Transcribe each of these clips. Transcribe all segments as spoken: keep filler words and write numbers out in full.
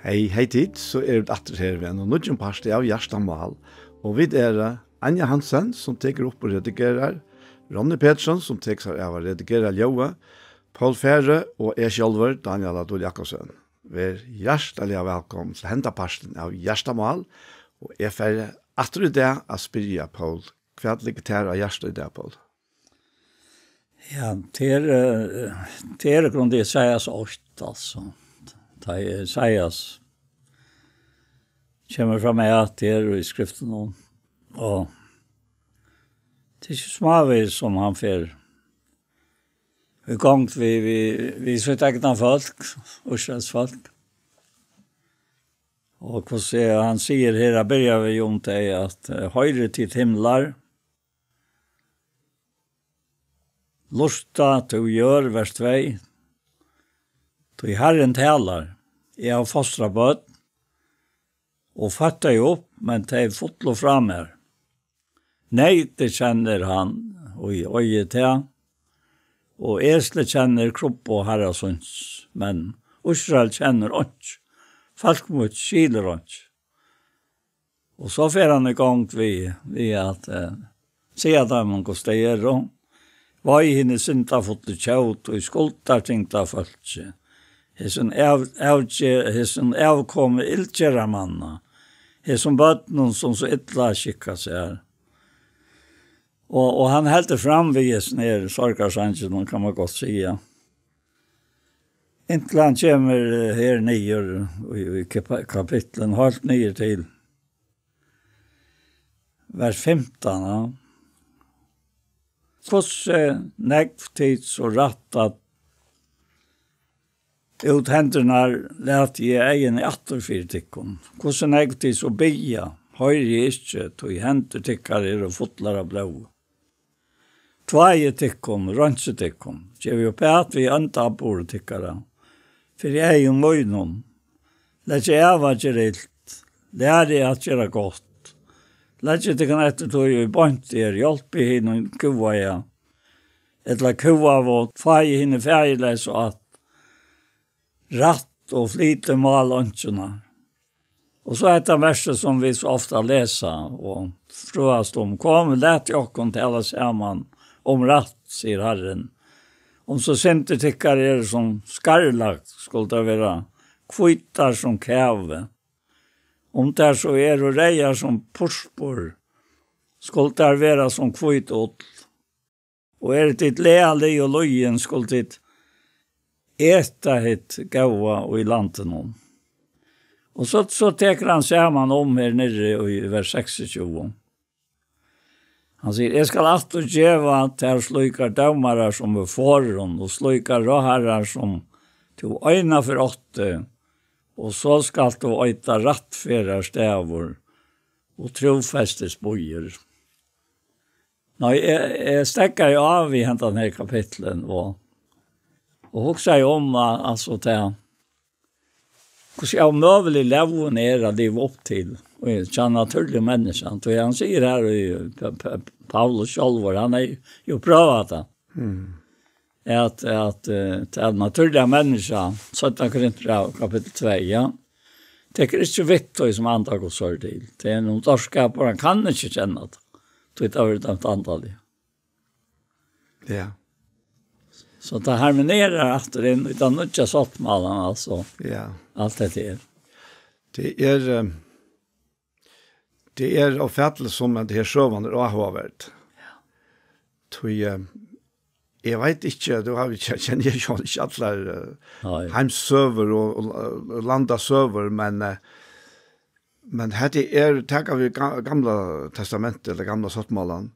Hey, hey tit, so eru vit aftur her við einum nýggjum parti av Hjartamál. Og vit eru, eh, Anja Hansen, sum tekur upp og redigerar, Ronny Petersson, sum tekur sær av at redigera ljóðið, Poul Færø og eg sjálvur, Dánjal á Dul Jakobsen. Ver hjartaliga vælkomin til henda partin av Hjartamál, og eg fari aftur í dag at spyrja Poul, hvat liggur tær á hjarta í dag, Poul? Ja, tað er, eh, tað er grundliga Esaias átta, altso. Tað er Esaias kemur fram við at tað er í skriftunum, og tað er ikki smávegis sum hann fer í gongd við, við, við sítt egna fólk, Ísraels fólk. Og hvussu hann sigur her, hann byrjar við um tey, at, eh, hoyri tit himlar, lurta, tú jørð, vers tvey. Tí Harrin talar, eg havi fostrað børn og føtt tey upp, men tey fullu frá mær. Neyti kennir hann, ið eigi tað, og esli kennir krubbu harra síns, men Ísrael kennir einki, fólk mítt skilur einki. Og so fer hann í gongd við, við at, eh, siga teimum, hvussu tey eru. Vei hini syndafullu tjóð, og skuldartyngda fólki. Hesin av-, avge-, hesin avkomi illgerðarmanna, hesum børnum, sum so illa skikka sær. Og, og hann heldur fram við hesin her sorgarsanginum, kann man gott siga. Inntil hann kemur, eh, her niður í, í kapa-, kapitlinum, heilt niður til vers fimtan, ja. Hvussu nógv tit so rætta út hendurnar, lati eg eyguni aftur fyri tykkum. Hvussu nógv tit so biðja, hoyri eg ikki, tí hendur tykkara eru fullar av blóði. Tváið tykkum, reinsið tykkum, gevið uppat við óndabúri tykkara, fyri eygum mínum. Leggið av at gera ilt, lærið at gera gott. Leggið tykkum eftir tí, ið beint er, hjálpið hinum kúgaða, ella kúgaðu, fáið hini faðirleysu at rætt og flytið mál einkjunnar. Og so hetta versið, sum vit so ofta lesa og frøast um: Kom, latið okkum tala saman um rætt, sigur Harrin. Um so syndir tykkara eru sum skarlagt, skulu tær vera hvítar sum kavi. Um tær so eru reyðar sum purpur, skulu tær vera sum hvít ull. Og eru tit lagalig og lýðin, skulu tit eta hitt góða í landinum. Og so, so tekur hann saman um her niðri í vers seksogtjúgu. Hann sigur: Eg skal aftur geva tær slíkar dómarar sum í forðum, og slíkar ráðharrar sum tú einaferð átti, og so skalt tú eita rættferðar stavur og trúfestis býur. Nei, eg, eg steðgaði á við hendan her kapitlin og, og hugsaði um, at, altso, tað, hvussu ómøgulig lógin er at liva upp til, og hjá natúrligum menniskja. Tí hann sigur her, í P-, P-, Paulus sjálvur, hann hevur jú prøvað tað. Mm. At, at, eh, tað natúrliga menniskja, seinna Korintbræv, kapittul tvey, ja, tekur ikki við tí, sum anda Guds hoyrir til. Tað er ein dárskapur, hann kann ikki kenna tað. Tí tað verður dømt andaligt. Ja. So tað harmonerar aftur inn í tann nýggja sáttmálan, altso. Ja. Alt hetta her. Tað er, eh, tað er ófatiligt, sum at hesi søgan er áhugaverd. Ja. Tí, eh, eg veit ikki, tú hevur ikki, kenni eg sjálv ikki allar, eh, Nei. heimssøgur og, og, og landasøgur, men, eh, men hetta er, taka vit ga-, Gamla Testamentið, ella Gamla Sáttmálan,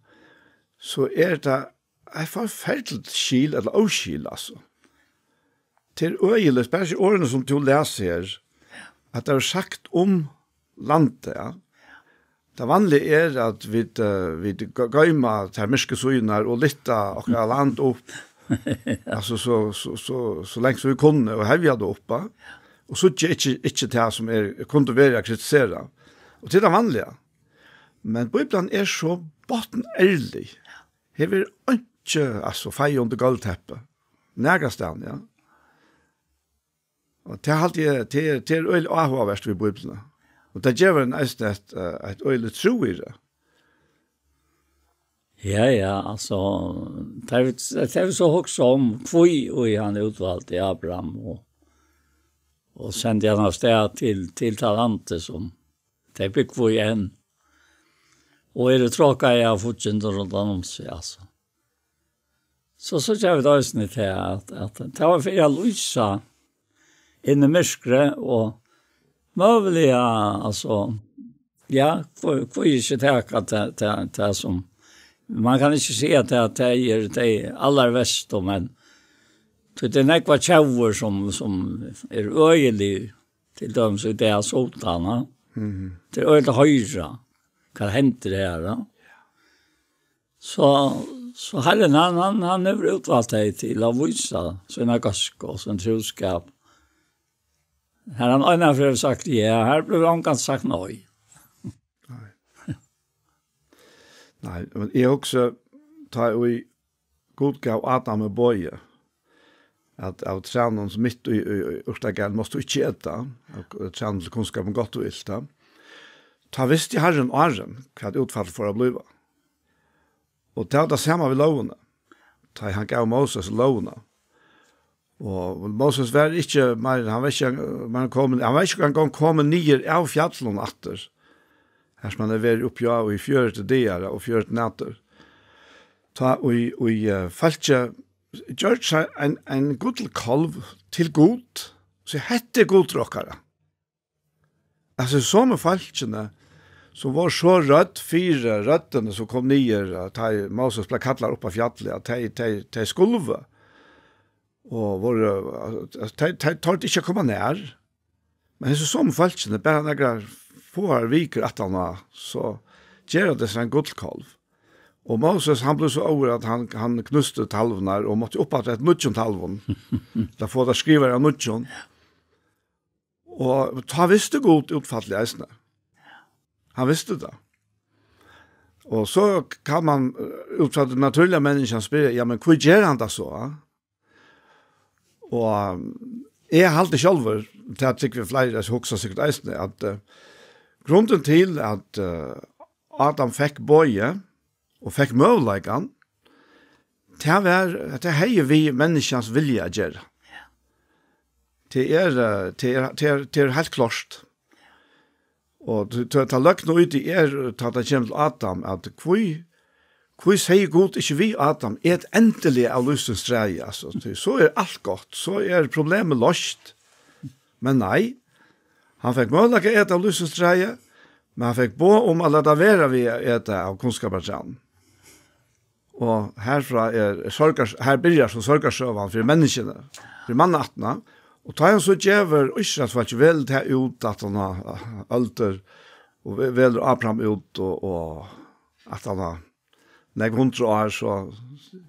so er tað eitt forferdiligt skil ella óskil, altso. Tað er øgiligt, bara hesi orðini, sum tú lesur her, at tað er sagt um landið, ja. Tað vanliga er, at vit, eh, vit go-, goyma tær myrku síðurnar og lyfta okkara land upp. Altso, so, so, so, so langt sum vit kunnu, og hevja tað upp, ja. Og síggja ikki, ikki tað, sum er, kundi verið at kritisera. Og tað er tað vanliga. Men Bíblian er so botnærlig. Her verður einki, altso, feiað undir gólvteppið. Nakrastaðni, ja. Og tað haldi eg, tað er, tað er øgiliga áhugavert við Bíbliuni. Og tað gevur ein eisini eitt, eh, eitt øgiligt trúvirði. Ja, ja, altso, tað er, tað er so hugsa um, hví og hann útvaldi Abraham og, og sendi hann av stað til, til tað landið sum tey búgva í enn. Og eru trákaði av fíggindum rundan um seg, altso. So, so síggja vit eisini til at, at tað var fyri at lýsa inn í myrkrið og møguliga, altso, ja, hví, hví ikki taka tað, tað, tað sum, man kann ikki siga at tað, tað er tey allarverstu, men tí tað er nógvar tjóðir sum, sum er øgilig, til dømis í dag, Sudan, ja. Mhm. Tað er øgiliga at hoyra, hvat hendir her, ja. So, so Harrin, hann, hann, hann hevur útvalt tey til at vísa sína góðsku og sín trúskap. Har hann einaferð hevur sagt ja, har blívur ongantíð sagt nei. Nei. Nei, men eg hugsi, tá ið Gud gav Adam boðið, at av trænum sum mitt í, í, í urtagarðinum mást tú ikki eta, av trænum til kunnskap um gott og ilt, ja. Tá visti Harrin áðrenn, hvat útfallið fór at blíva. Og tað var tað sama við lógini. Tá hann gav Moses lógina. Og Moses var ikki meir, hann var ikki, meir komin, hann var ikki eingong komin niður av fjallinum aftur. Har sum hann hevði verið uppi á í fjøruti dagar og fjøruti nætur. Tá í, í, eh, fólkið gjørdi sær ein, ein gullkálv til Gud, so hetta er Gudur okkara. Altso, somu fólkini, sum vóru so rødd fyri røddini, sum kom niður, at tá Moses bleiv kallaður upp á fjallið, at tey, tey, tey skulvu, og vóru, at tey, tey tordu ikki at koma nær. Men hesi somu fólkini, bara nakrar fáar vikur aftaná, so gera tey sær ein gullkálv. Og Moses, hann bleiv so óður, at hann, hann knústi talvurnar og mátti upp aftur eftir nýggjum talvum. Tá fáa tað skrivað av nýggjum. Og tá visti Gud útfallið eisini. Hann visti tað. Og so kann man, eh, út frá tí natúrliga menniskjan spyrja, ja, men hví ger hann tað so? Og eg haldi sjálvur, tað trúgvi eg fleiri hugsa sikkurt eisini, at, eh, grundin til at, eh, Adam fekk boðið og fekk møguleikan, tað var, tað hevði við menniskjans vilja at gera. Tað er, eh, tað er, tað er, tað er heilt klárt. Og t-, t-, tað løgna í tí er, tá tað kemur til Adam, at hví, hví segði Gud ikki við Adam, et endiliga av lívsins træi, altso, tí so er alt gott, so er problemið loyst. Men nei, hann fekk møguleika at eta av lívsins træi, men hann fekk boð um at lata vera við at eta av kunnskapartrænum. Og herfrá er sorgar-, her byrjar so sorgarsøgan fyri menniskjuni, fyri mannaættina. Og tá hann so gevur Ísraelsfólki, velur tað út, at hann har øldir, og ve-, velur Abraham út, og, og at hann har nógv hundrað ár, so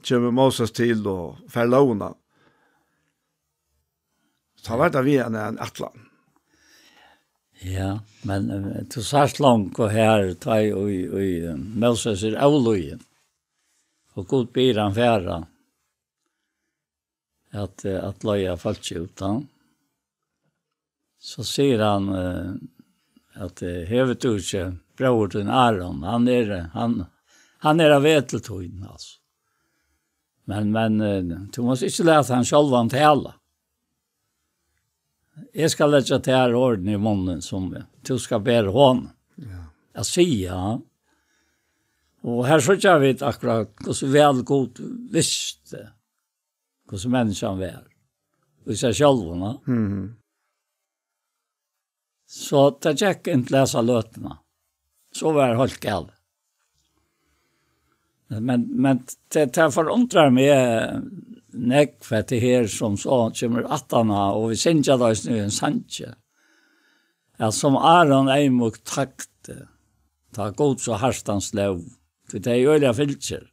kemur Moses til og fær lógina. Tá var tað við ein, ein ætlan. Ja, men, eh, tú sært longu her, tá í, í, í, eh, Moses er avlíðin, og Gud biður hann fara at, eh, at leiða fólkið út, ja. So sigur hann, eh, at, eh, hevur tú ikki bróður tín Aron? Hann er, eh, hann, hann er á veg til tín, altso. Men, men, eh, tú mást ikki lata hann sjálvan tala. Eg skal leggja tær orðini í munnin sum tú skal bera honum. Ja. At siga. Og her síggja vit akkurát hvussu væl Gud visti, hvussu menniskjan var. Í sær sjálvum, ja. Mhm. So tað gekk inntil hesa løtuna. So var heilt galið. Men, men tað, tað forundrar meg nógv, hetta her sum so kemur aftaná, og vit syngja tað eisini í ein sangi, at sum Aron eyðmýkt tagdi, tá Gud so hart hann sló, tí tað er øgiliga fylgir.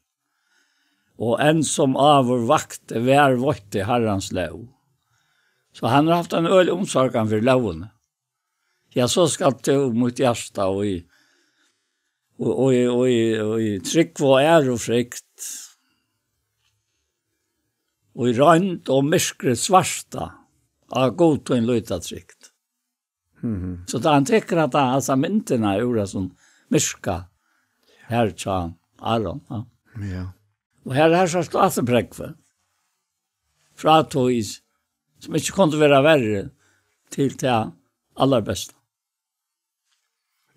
Og enn sum áður vakti, vær veitti Harrans lóg. So hann hevur havt ein øgiliga umsorgan fyri lógini. Ja, so skalt tú, mítt hjarta, í, og, og, og, og í trúgv og ærufrykt, og í roynd og myrkri svarta, á Gud tín líta trygt. Mhm. So tá hann tekur at hasa myndina úr hesum myrka her hjá Aron, ja. Ja. Og her, her sært tú aftur prógvið. Frá tí, sum ikki kundi vera verri, til tað allarbesta.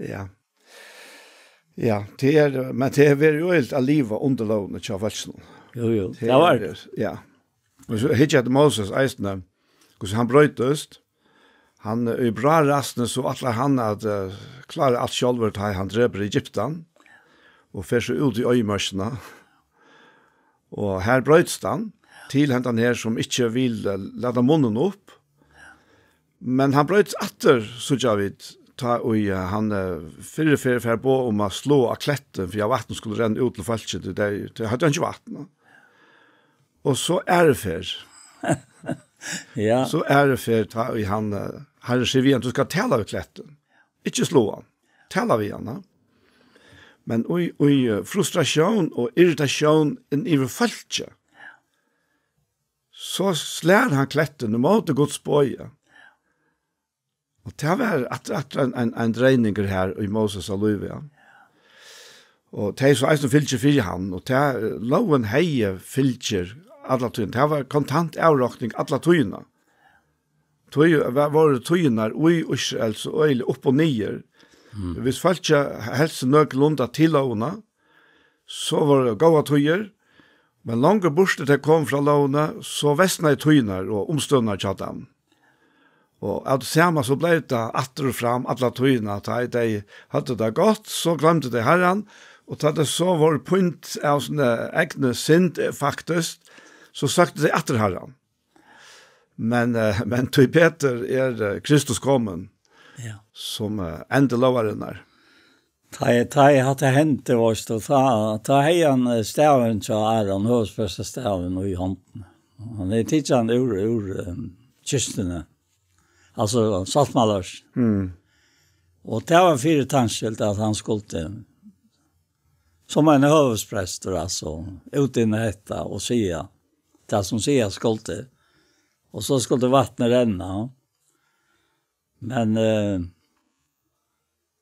Ja. Ja, tað er, men tað er verið øgiligt at liva undir lógini hjá fólkinum. Jú, jú, tað tað var er, ja. Og so hyggja at Moses eisini, hvussu hann broytist. Hann, eh, í bráðrasni, so ætlar hann at, eh, klára alt sjálvur, tá hann drepur Egyptan og fer so út í oyðimørkina. Og her broytist hann til hendan her, sum ikki vil, eh, lata munnin upp. Men hann broytist aftur, síggja vit, tá ið, eh, hann, eh, fyrru ferð fær boð um at sláa á klettin, fyri at vatn skulu renna út til fólkið, tí tey, tey høvdu einki vatn. Og so aðru ferð. Ja. So aðru ferð, tá ið hann, eh, Harrin sigur við hann, "Tú skalt tala við klettin. Ikki sláa hann. Tala við hann, ja." Men í, í, eh, frustratión og irritatión inn yvir fólkið, so slær hann klettin ímóti Guds boði. Og tað var aftur, aftur ein, ein, ein dreiningur her í Moses á lívi, ja. Og tey so eisini fylgir fyri hann, og tað, eh, lógin hevði fylgir alla tíðina. Tað var kontant avrokning alla tíðina. Tí var, vóru tíðirnar í Ísrael so øgiliga upp og niður. Mm. Hvis fólk helt seg nøkulunda til lógina, so vóru góðar tíðir, men longur burtur tey komu frá lógini, so versnaði tíðirnar og umstøðurnar hjá teimum. Og av tí sama so bleiv tað aftur og fram alla tíðina, tá ið tey høvdu tað gott, so gloymdu tey Harran, og tá tey so vóru pínd av síni egnu synd, eh, faktiskt, so søktu tey aftur Harran. Men, eh, men tíbetur er, eh, Kristus komin, ja, sum, eh, endi lógarinnar. Tá eg, tá eg hatta hendi, veitst tú, tá, tá hevði hann, eh, stavin hjá Aron, høvuðsprestastavin í hondini. Hann hevði tikið hann úr, úr, eh, kistuni. Altso, sáttmálaørkin. Mm. Og tað var fyri tann skyld at hann skuldi, sum ein høvuðsprestur, altso, útinna hetta og siga tað, sum sigast skuldi. Og so skuldi vatnið renna. Men, eh,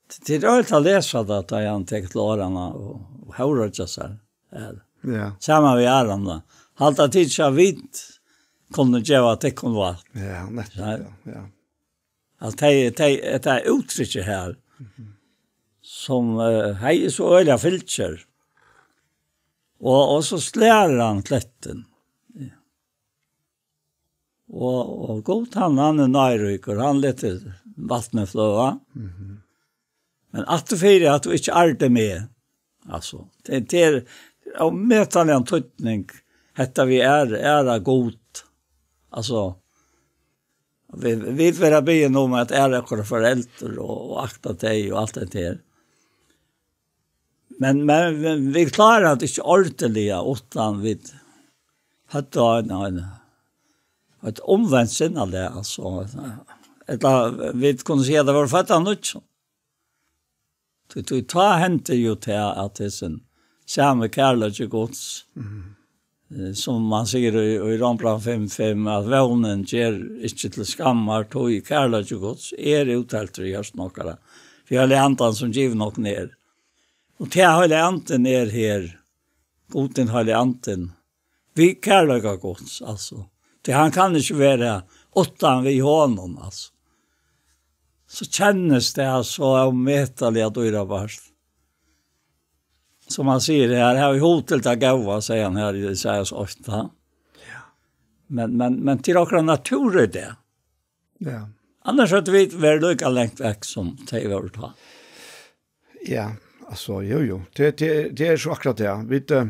tað er øgiliga at lesa tað, tá hann tekur til orðanna og, og hóvreiggjar sær. Her. Ja. Saman við Aron, tá. Halda tit ikki, at vit kunnu geva tykkum vatn? Ja, nettupp, ja, ja. At tey, tey, at tað er úttrykki her, mhm, sum, eh, hevði so øgiliga fylgir. Og, og so slær hann klettin. Og, og Gud, hann, hann er náðiríkur, hann letur vatnið fløða. Mhm. Men aftur fyri at tú ikki ærdi meg. Altso, tað, tað er ómetaligan týdning, hetta við æra, æra Gud. Altso, vit, vit verða biðin um at æra okkara foreldur og, og akta tey og alt hetta her. Men, men, men vit klára tað ikki ordiliga uttan vit høvdu ein, ein, eitt umvent sinnalag, altso. Ella vit kunnu siga, at tað var føtt av nýggjum. Tí, tí tá hendi jú tað, at hesin sami kærleiki Guds, mhm, eh, sum man sigur í, í Rómbrævinum fimm fimm, at vónin ger ikki til skammar, tí kærleiki Guds er útheltur í hjørtum okkara, fyri Heilaga Andan, sum givin okkum er. Og tí Heilagi Andin er her, Gud, hin Heilagi Andin, við kærleika Guds, altso. Tí hann kann ikki vera uttan við honum, altso. So kennist tað so ómetaliga dýrabært. Sum hann sigur her, "Hav hug til tað góða", sigur hann her í Jesaja átta. Ja. Men, men, men til okkara natúr er tað. Ja. Annars høvdu vit verið líka langt vekk sum tey vóru tá. Ja, altso, jú, jú. Tað, tað, tað er so akkurát tað. Vit, eh,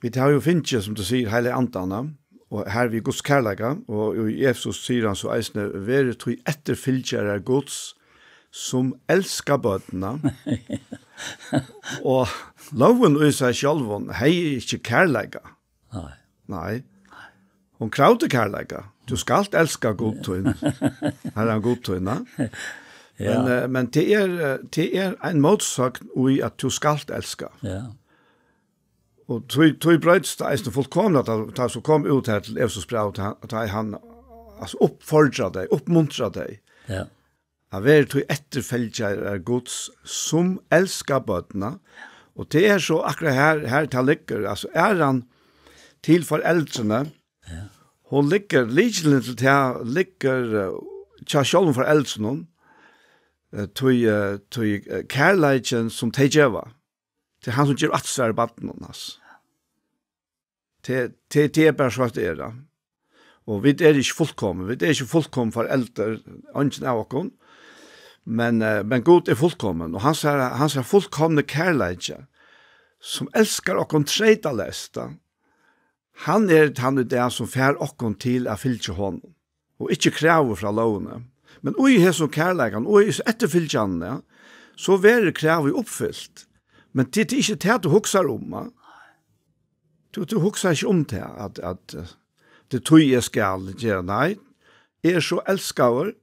vit hava jú fingið, sum tú sigur, Heilaga Andan, og her við Guds kærleika, og í Efesus sigur hann so eisini, "Verið tí eftirfylgjarar Guds, sum elska børnina." Og lógin í sær sjálvum hevði ikki kærleika. Nei. Nei. Hon kravdi kærleika. "Tú skalt elska Gud tín." Herran Gud tín, ja. Ja. Men, eh, men tað er, eh, tað er ein mótsøgn í at "tú skalt elska." Ja. Og tí, tí broytist tað eisini fullkomiliga, at tað, tað sum kom út her til Efesusbrævið, tá, tá hann altso, uppfordra tey, uppmuntra tey. Ja. At vera tí eftirfylgjarar Guds, sum elska børnini. Og tað er so akkurát her, her tað liggur, altso, æran til foreldrini, ja, hon liggur, lykilin til tað liggur, eh, hjá sjálvum foreldrunum, eh, tí, eh, tí, eh, kærleikin sum tey geva, tað er hann sum gevur aftursvar barninum, altso. Tað, tað, tað er bara so, at tað er, ja. Og vit eru ikki fullkomin. Vit eru ikki fullkomin foreldur, eingin av okkum. Men, eh, men Gud er fullkomin, og hansara, hansara fullkomni kærleiki, sum elskar okkum treytaleyst, ja. Hann er tann í dag, sum fær okkum til at fylgja honum, og ikki kravið frá lógini. Men í hesum kærleikan, og í eftirfylgjanini, so verður kravið uppfylt. Men tað, tað er ikki tað, tú hugsar um, va? Tú, tú hugsar ikki um tað, at, at, eh, tað er tí eg skal gera. Nei, eg er so elskaður,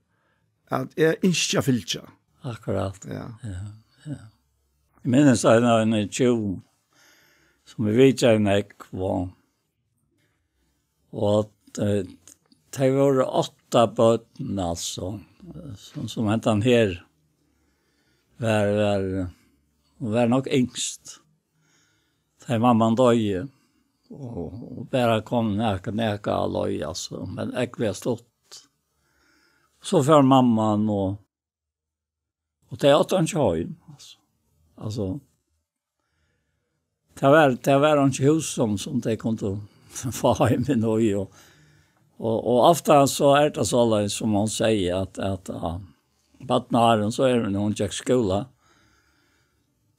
at eg ynski at fylgja. Akkurát. Ja. Ja, ja. Eg minnist ein, ein tjúgu, sum eg vitjaði nógv, og, og, eh, tey vóru átta børn, altso, sum, sum hendan her var, var, hon var nokk yngst. Tá mamman doyði, og, og bara kom nakað, nakað á leið, altso, men ógvuliga stutt. So fór mamman, og, og tey áttu einki heim, altso. Altso, tað var, tað var einki hús, sum, sum tey kundu fáa heim inn í, og, og, og ofta so er tað soleiðis, sum hon segði, at, at, ja, barnaárini, so er hon, hon gekk í skúla,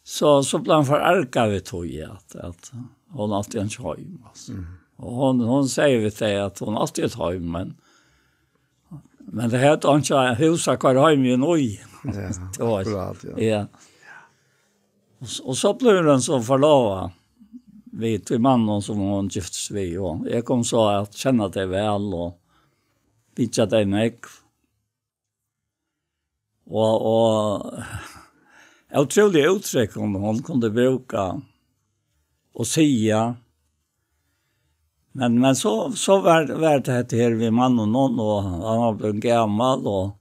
so, so bleiv hon forargað við tí, at, at hon átti einki heim, altso. Mhm. Og hon, hon segði við tey, at hon átti eitt heim, men, men tey høvdu einki hús at koyra heim við í. Ja, tað var akkurát, ja. Ja. Og s-, og so blívur hon so forlovað við tí manninum, sum hon giftist við, og eg kom so at kenna tey væl og vitja tey nógv. Og, og ótrúliga úttrykk hon, hon kundi brúka og siga. Men, men so, so var, var tað hetta her við manninum, og hann var blivin gamal, og,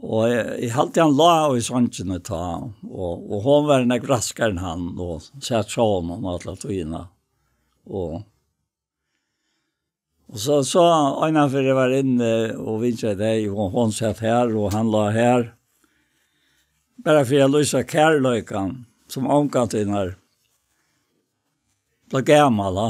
og eg, eg haldi, hann lá í songini tá, og, og hon var nógv raskari enn hann, og sat hjá honum alla tíðina. Og Og so, so einaferð eg var inni og vitjaði tey, og hon sat her, og hann lá her. Bara fyri at lýsa kærleikan, sum ongantíð er blivin gamal, ha?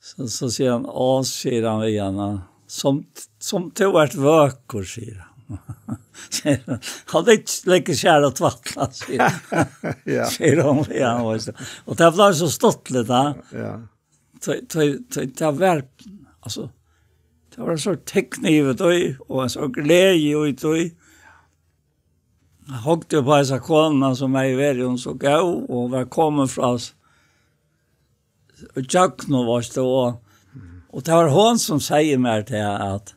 So, so sigur hann, "Á," sigur hann við hana, "sum, sum tú ert vøkur," sigur hann. Sigur hann, "Hann leggur, leggur sær at tvætla," sigur hann. Ja. Sigur hon við hann, veitst tú. Og tað bleiv so stuttligt, ha? Ja. Tað, tað, tað, tað var, altso, tað var ein sort tekn yvir tí, og ein sort gleði í tí. Eg hugdi upp á hesa konuna, sum hevði verið hon so góð, og var komin frá s-, ígjøgnum, veitst tú, og, og tað var hon, sum segði mær tað, at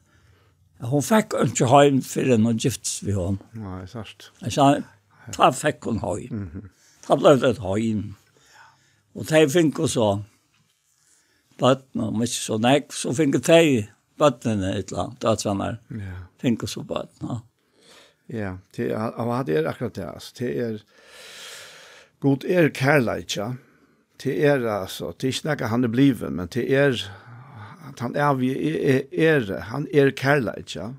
hon fekk einki heim fyrr enn hon giftist við honum. Nei, sært. Eg segði, tá fekk hon heim. Mhm. Tá bleiv tað eitt heim. Og tey fingu so børn, og ikki so nógv, so fingu tey børnini, ella døtrarnar, ja, fingu so børn, ja. Ja, tað er, og tað er akkurát tað, altso, tað er, Gud er kærleiki, tað er, altso, tað er ikki nakað, hann er blivin, men tað er, at hann er, er, er, hann er kærleiki, ja.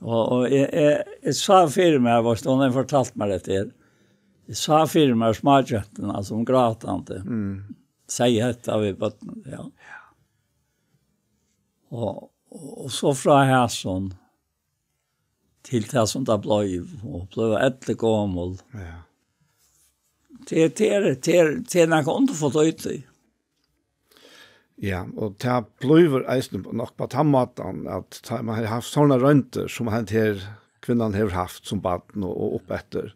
Og, og eg, eg, eg sá fyri mær, veitst tú, hon hevði fortalt mær hetta her. Eg sá fyri mær smágenturnar, altso, hon grátandi. Mm. Segði hetta við børnini, ja. Og, og, og so frá hasum til tað, sum tað bleiv, og bleiv elligomul. Ja. Tað, tað er, tað er, tað er nakað undurfult í tí. Ja, og tað blívur eisini nokk á tann mátan, at tá man hevur havt sovorðnar royndir, sum henda her kvinnan hevur havt sum barn og, og uppeftir,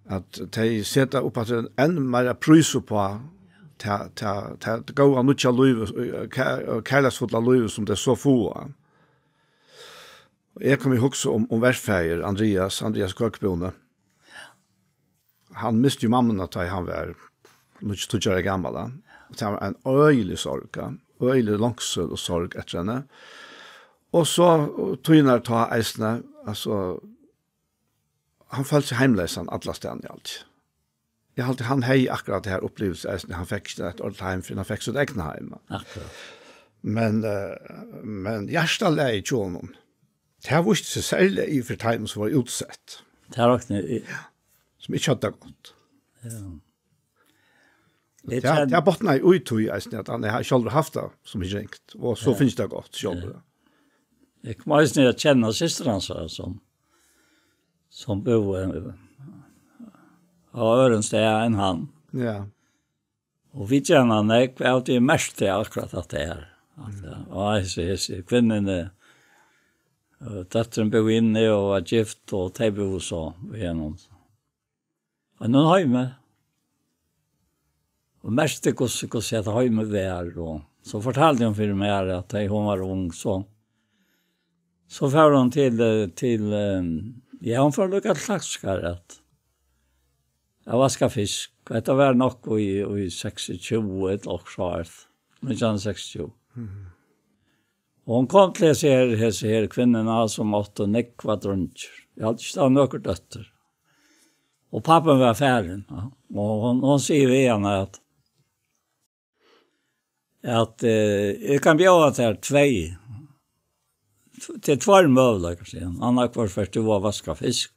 at tey seta uppaftur enn meira prís uppá tað, tað, tað góða nýggja lívið, kær-, kærleiksfulla lívið, sum tey so fáa. Og eg kom í hugsa um, um verfaðir Andrias, Andrias Køkbúni. Hann misti jo mammuna, tá hann var níggju, tíggju ára gamal, ja. Og tað var ein øgilig sorg, ja. øgiliga longsul og sorg eftir henni. Og so, og tíðirnar tá eisini, altso, hann følti seg heimleysan allastaðni í Aldi. Eg haldi, hann hevði akkurát tað her upplivilsi eisini, hann fekk ikki eitt ordiligt heim, fyrr enn hann fekk sítt egna heim. Akkurát. Men, eh, men hjartalagið hjá honum, tað vísti seg serliga yvir fyri teimum, sum vóru útsett. Tað er nokk ne-, ja. Sum ikki høvdu tað gott. Ja. Eg Tað, kenn- tað botnaði í tí eisini, at hann hevði sjálvur havt tað sum ikki ringt, og so Ja. finnst tað gott sjálvur. Ja. Eg kom eisini at kenna systur hans, sum, sum búði, eh, á øðrum stað enn hann. Ja. Og vit kenna nógv av tí merkti akkurát at tað er. At, Mm. ja, og hesi, hesi kvinnuni, eh, dóttirin búði inni og var gift, og tey búðu so við einum. Og nú heima. Og merkti hvussu, hvussu hetta heimið var, og so fortaldi hon fyri mær at tey, hon var ung, so, so fór hon til, eh, til, eh, ja, hon fór líka til Klaksvíkar at, at vaska fisk. Hetta var nokk í, í seksogtjúgu, ella okkurt so er. Nítjan hundrað og seksogtjúgu. Mhm. Og hon kom til hesi her, hesi her kvinnuna, sum áttu nógvar dreingir. Eg haldi ikki, tað var nøkur dóttir. Og pápin var farin, ja. Og hon, hon sigur við hana at, at, eh, "Eg kann bjóða tær tvey. Tað er tveir møguleikar," sigur hon. "Annaðhvørt fert tú at vaska fisk,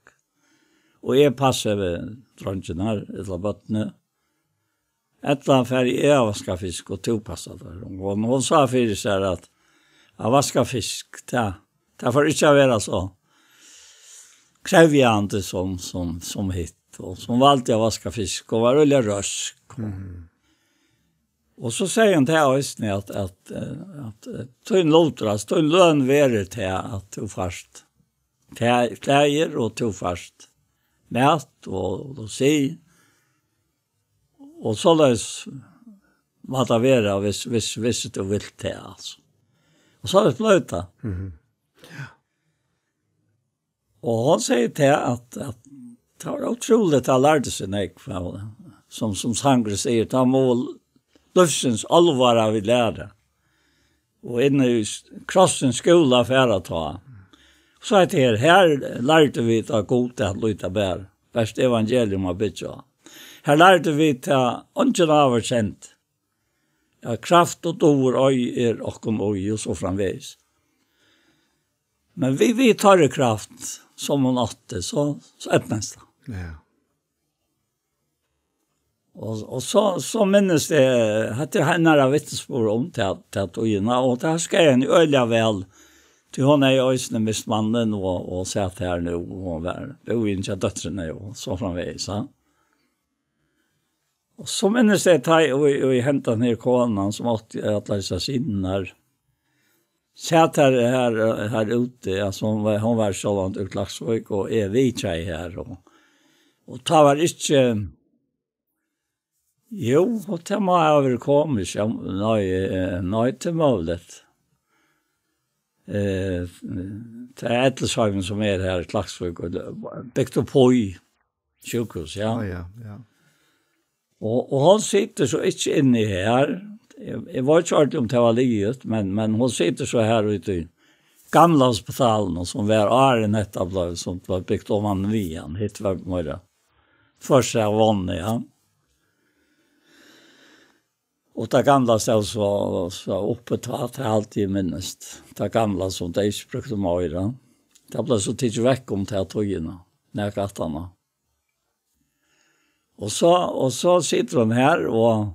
og eg passi við dreingirnar, ella børnini. Ella fari eg at vaska fisk, og tú passar tær." Og hon, hon sá fyri sær at, at vaska fisk, tað, tað fór ikki at vera so krevjandi sum, sum, sum hitt. Og hon valdi at vaska fisk, og var øgiliga røsk. Mhm. Og so sigur hon til eisini at, at, eh, at, eh, tín lutur, altso, tín løn verður til at tú fært klæ-, klæðir, og tú fært mat og, og sið. Og soleiðis má tað vera, hvis, hvis, hvis tú vilt tað, altso. Og soleiðis bleiv tað. Mhm. Og hon sigur tað at, at tað var ótrúligt, tað lærdi seg nógv, ja, sum, sum sangurin sigur, tað má lívsins álvara vit læra. Og inn í s-, krossins skúla fara tá. So hetta her, her lærdu vit at Gud at líta bara. Bert evangelium at byggja á. Her lærdu vit at eingin áður kent. At kraft og dugir ei er okkum í, og so framvegis. Men við, við teirri kraft, sum hon átti, so, so eydnaðist tað. Ja. Og, og so, so minnist eg, hatta er hennara vitnisburð um ta, ta tíðina, og tað skal henni øgiliga væl, tí hon er jo eisini mist mannin, og, og sat her nú, og var, búði hjá dóttrini, og so framvegis, ja. Og so minnist eg, tá eg, og, og hendan her konan, sum átti allar hesar synirnar, sat her, her, her úti, altso, hon var, hon var sjálvandi úr Klaksvík, og eg vitjaði her, og, og tá var ikki, jú, og tað má hava verið komiskt, ja, nei, eh, nei, tað er møguligt. Eh, tað er Ellisheimin, sum er her í Klaksvík, og tað er bygt upp í sjúkrahús, ja. Ah, ja, ja. Og, og hon situr so ikki inni her. Eg, eg veit ikki ordiliga, um tað var liðugt, men, men hon situr so her úti í gamla hospitalinum, sum var áðrenn hetta bleiv, sum bleiv bygt oman við hann. Hitt var meira tvørtur av vágni, ja. Og tað gamla stóð so, so uppi tá, tað er alt eg minnist. Tað gamla, sum tey ikki brúktu meira. Tað bleiv so tikið vekk um ta tíðina, nakað aftaná. Og so, og so situr hon her, og,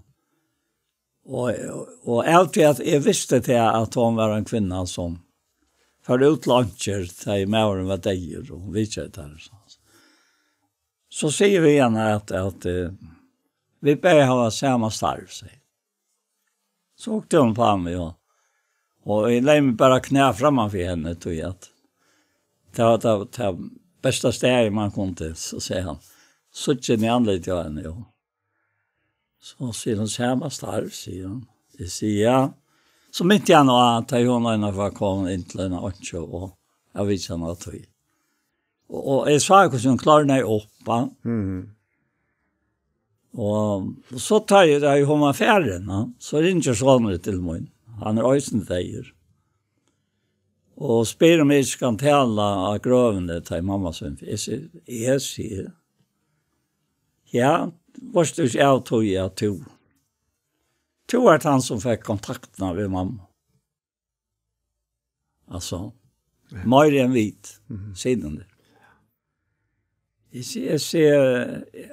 og, og av tí at eg visti tað, at hon var ein kvinna, sum fór út til einkjur, tá ið maðurin var deyður, og vitjaði tær, so. So sigi eg við hana at, at, eh, vit bæði hava sama starv, sigi eg. So hugdi hon upp á meg, og, og eg legði meg bara á knæ framman fyri henni, tí at tað var tað, tað besta staðið, man kundi, so segði hann, síggja inn í andlitið á henni, og so sigur hon, "Sama starv," sigur hon. Eg sigi, "Ja." So minti hann á, at hon eina ferð var komin inn til eina einkju, og eg veit ikki, hann var tí. Og, og eg sá, hvussu hon klárnaði upp, ja. Mhm. Og, og so tá eg, tá eg kom av ferðina, so ringir sonurin til mín. Hann er eisini deyður. Og spyr um eg ikki kann tala á grøvini, tá ið mamma sín. Eg sigi, eg sigi, ja, veitst tú ikki av tí at tú, tú ert hann sum fekk kontaktina við mamma. Altso, ja, meira enn vit, mhm, synirnir. Eg sigi, eg sigi,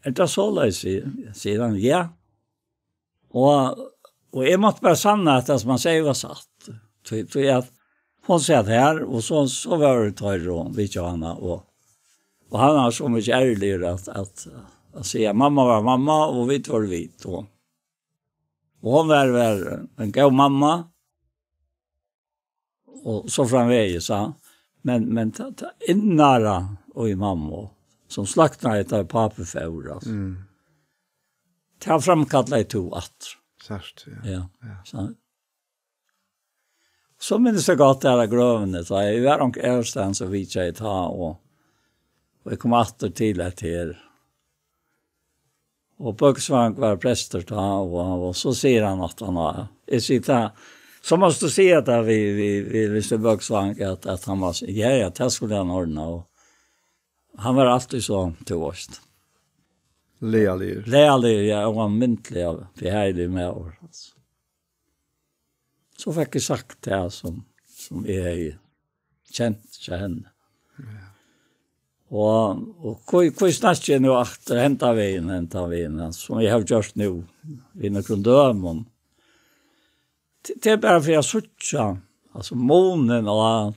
er tað soleiðis? Sigur hann, ja. Og, og eg mátti bara sanna, at tað sum hann segði var satt. Tí, tí at hon sat her, og so, so var det tørr og vitja hana, og, og hann var so mykje ærligari at, at, at siga, mamma var mamma, og vit var vit, og, og hon var, var ein góð mamma, og so framvegis, ja. Men, men ta, ta innara og í mammu, sum sløknaði, tá pápi fór, altso. Mm. Tað framkallaði tú aftur. Sært, ja. Ja. Ja. So, so minnist eg gott, tær á grøvini, tá eg var onk aðrastaðni, so vitjaði eg tá, og, og eg kom aftur til hetta her. Og Bøksvang var prestur tá, og, og so sigur hann at hann var, eg sigi, tá, so mást tú siga tað við, við, við, við Bøksvang, at, at hann var, ja, ja, tað skuldi hann ordna, og hann var altíð so, tú veitst. Lagaligur. Lagaligur, ja, og hann myndliga, behagiligur maður, altso. So fekk eg sagt tað sum, sum eg hevði kent hjá henni. Ja. Og, og hví, hví snakki eg nú aftur henda vegin, henda vegin, sum eg havi gjørt nú, við nøkrum dømum. T-, tað er bara fyri at síggja, altso, munin á,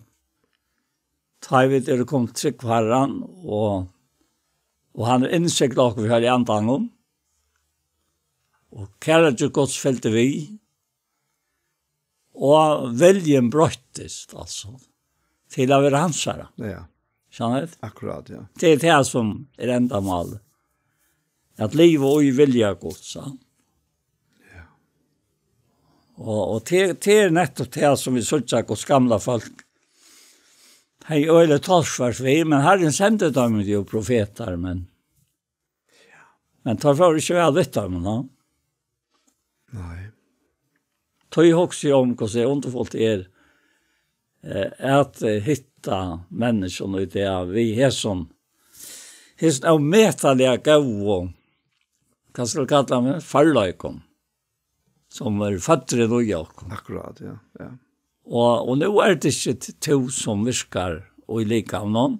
tá ið vit eru komin til trúgv Harran, og, og hann er innsigla okkum við Heilaga Andanum, og kærleiki Guds fylgdi við, og viljin broyttist, altso, til at vera hansara. Ja. Skilst? Akkurát, ja. Tað er tað sum er endamálið. At liva í vilja Guds, ja. Ja. Og, og tað, tað er nettupp tað sum vit síggja, Guds gamla fólk. Hevði øgiliga torført við, men Harrin sendi teimum jú profetar, men, men teir fóru ikki væl við teimum, no? Nei. Tí hugsi eg um, hvussu undurfult er, eh, at, eh, hitta menniskjuna í dag, við hesum, hesum ómetaliga góðu, hvat skal eg kalla meg, førleikum, sum er føddur inn í okkum. Akkurát, ja, ja. Og, og nú er tað ikki t-, tú sum virkar í likamnum,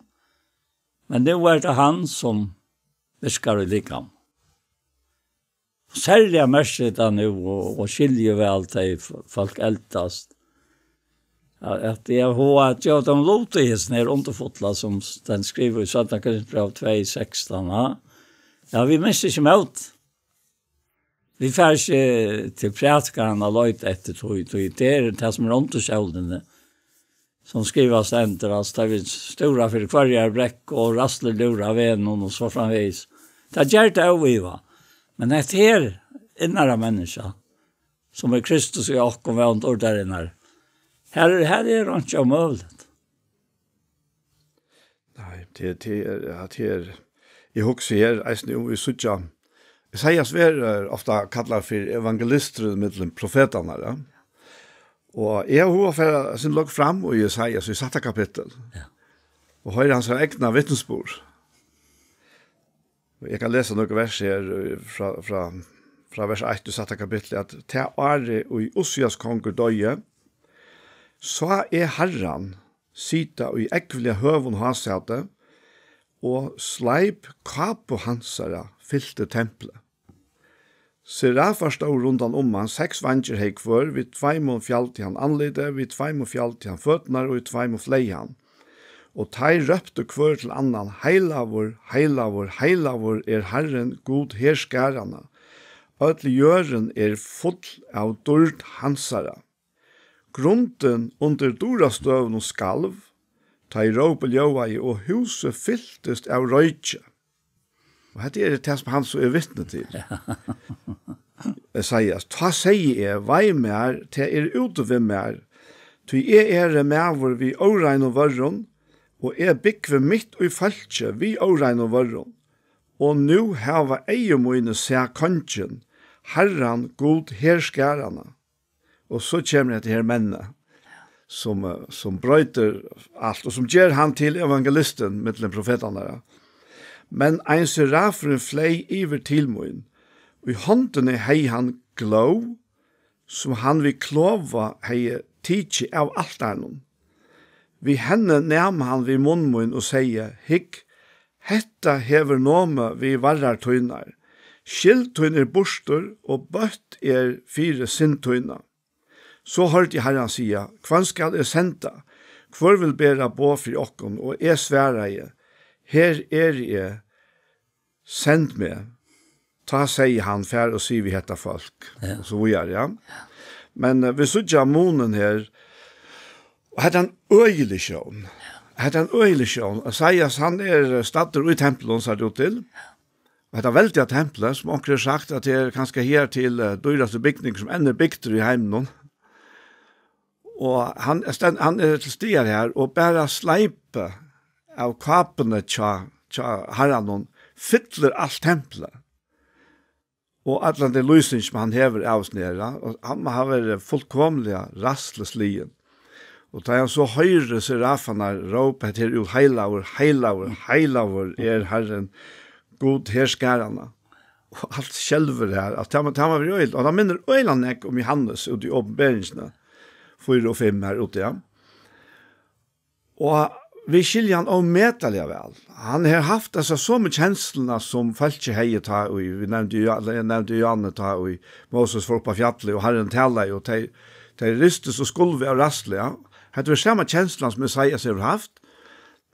men nú er tað hann sum virkar í likamnum. Serliga merki eg tað nú, og, og skilji væl, tá ið f-, fólk eldast, at, at eg havi hug at geva teimum lut í hesum her undurfulla, sum s-, hann skrivar í seinna Korintbræv tvey sekstan, ha? Ja, vit missa ikki mót. Vit fara ikki til prædikaran at leita eftir tí, tí tað er tað sum er undir sólini, sum skrivað stendur, altso, tá vit stúra fyri hvørjari brekku og ræðslur lúra vegnum og so framvegis. Tað ger tað óivað. Men hetta her innara menniskja, sum er Kristus í okkum, vón ordarinnar, her, her er einki ómøguligt. Nei, tað, tað er, ja, tað er, eg hugsi her eisini um vit síggja, Esaias verður ofta kallaður fyri evangelistur millum profetarnar, ja. Og eg havi hug at fara eitt sindur langt fram í Esaias í sætta kapittul. Ja. Og hoyra hansara egna vitnisburð. Og eg kann lesa nøkur vers her, eh, frá, frá, frá vers eitt í sætta kapitli, at: Tað árið, ið Ussias kongur doyði, sá eg Harran sita í ógvuliga høgum hásæti, og sleip kápu hansara fylti templið. Serafar stóðu rundan um hann, seks veingir hevði hvør, við tveimum fjaldi hann andlitið, við tveimum fjaldi hann føturnar, og í tveimum fleyg hann. Og teir róptu hvør til annan: Heilagur, heilagur, heilagur er Harrin, Gud herskaranna. Øll jørðin er full av dýrd hansara. Grundin undir durastøðunum skalv, tá ið rópið ljóðaði, og húsið fyltist av royki. Og hetta er tað, sum hann so er vitni til. Esaias: Tá segði eg: Vei mær, tað er úti við mær, tí eg eri maður við óreinum vørrum, og eg búgvi mitt í fólki við óreinum vørrum. Og nú hava eygu míni sæð Kongin, Harran, Gud herskaranna. Og so kemur hetta her mennið, sum, eh, sum broytir alt, og sum ger hann til evangelistin millum profetarnar, ja. Men ein serafurin fleyg yvir til mín. Í hondini hevði hann glóð, sum hann við klova hevði tikið av altarinum. Við henni nam hann við munn mín og segði: Hygg, hetta hevur nomið við varrar tínar. Skyld tín er burtur, og bøtt er fyri synd tína. So hoyrdi eg Harran siga: Hvønn skal eg senda? Hvør vil bera boð fyri okkum? Og eg svaraði: Her eri eg, send meg. Tá segði hann: Far og sig við hetta fólk. Ja. Og so víðari, ja. Men, eh, vit síggja munin her. Og hetta er ein øgilig sjón. Hetta er ein øgilig sjón. Esaias, hann er, eh, staddur í templinum, sær tað út til. Og hetta veldiga templið, sum onkur hevur sagt, at tað er kanska her til, eh, dýrasti bygning, sum enn er bygdur í heiminum. Og hann er stend-, hann er til staðar her, og bara sleipið av kápuni hjá, hjá Harranum fyllir alt templið. Og allan tann lýsing, sum hann hevur av sær, og hann má hava verið fullkomiliga ræðslusligin. Og tá hann so hoyrir serafarnar rópa: Hetta er út: Heilagur, heilagur, heilagur er Harrin, Gud herskaranna. Og alt skelvur her. At tað má, tað má vera øgiliga. Og tað minnir øgiliga nógv um Jóhannes úti í Opinberingini fýra og fimm her úti, ja. Og vit skilja hann ómetaliga væl. Hann hevur havt hesa somu kensluna, sum fólkið hevði tá í, vit nevndu Jo-, ella eg nevndi Jóhannes, tá í Moses fór upp á fjallið, og Harrin talaði, og tey, tey ristust og skulvu av ræðslu, ja. Hetta var sama kenslan, sum Esaias hevur havt.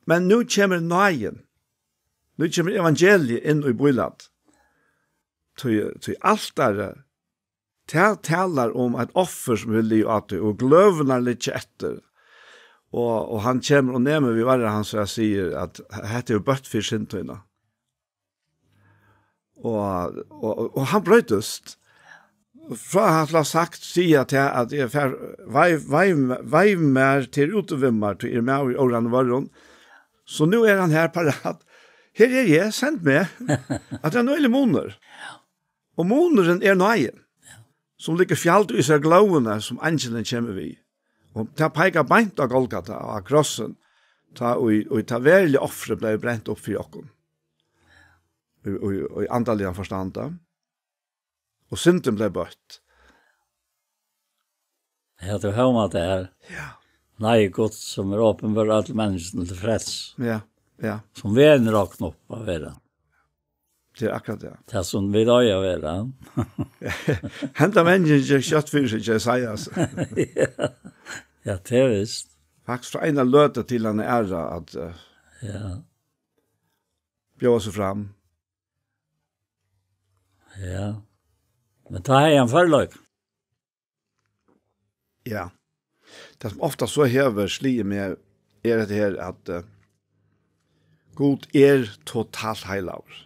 Men nú kemur náðin. Nú kemur evangeliið inn í bílætið. Tí, tí altarið, tað talar um eitt offur, sum vil liggja á tí, og gløðurnar liggja eftir. Og, og hann kemur og nemur við varra hansara, sigur at hetta er bøtt fyri synd tína. Og, og, og hann broytist. Frá at hava sagt, siga til at eg fari, veiv, veiv, veiv mær til útivimmar, tí eg eri maður í óreinum vørrum. So nú er hann her parat. Her eri eg, send meg. At tað er ein øgiligur munur. Og munurin er náðin, sum liggur fjald í sær glóðina, sum eingilin kemur við. Og tað peikar beint á Golgata, á krossin, tá ið, ið tað veruliga ofrið bleiv brent upp fyri okkum. Í, í, í andaligan forstandi. Og syndin bleiv bøtt. Ja, tú hómar tað her. Ja. Náði Guds, sum er opinber øllum menniskjum til frels. Ja, ja. Sum venur okkum upp at vera. Tað er akkurát tað. Tað sum vit eiga at vera. Henda venjing gekk skjótt fyri seg, Esaias. Ja. Ja, tað er vist. Faktiskt frá eini løtu til eina aðra at, eh, ja, bjóða seg fram. Ja. Men tá hevði hann førleika. Ja. Tað sum ofta so hevur sligið meg, er hetta her at, eh, Gud er totalt heilagur.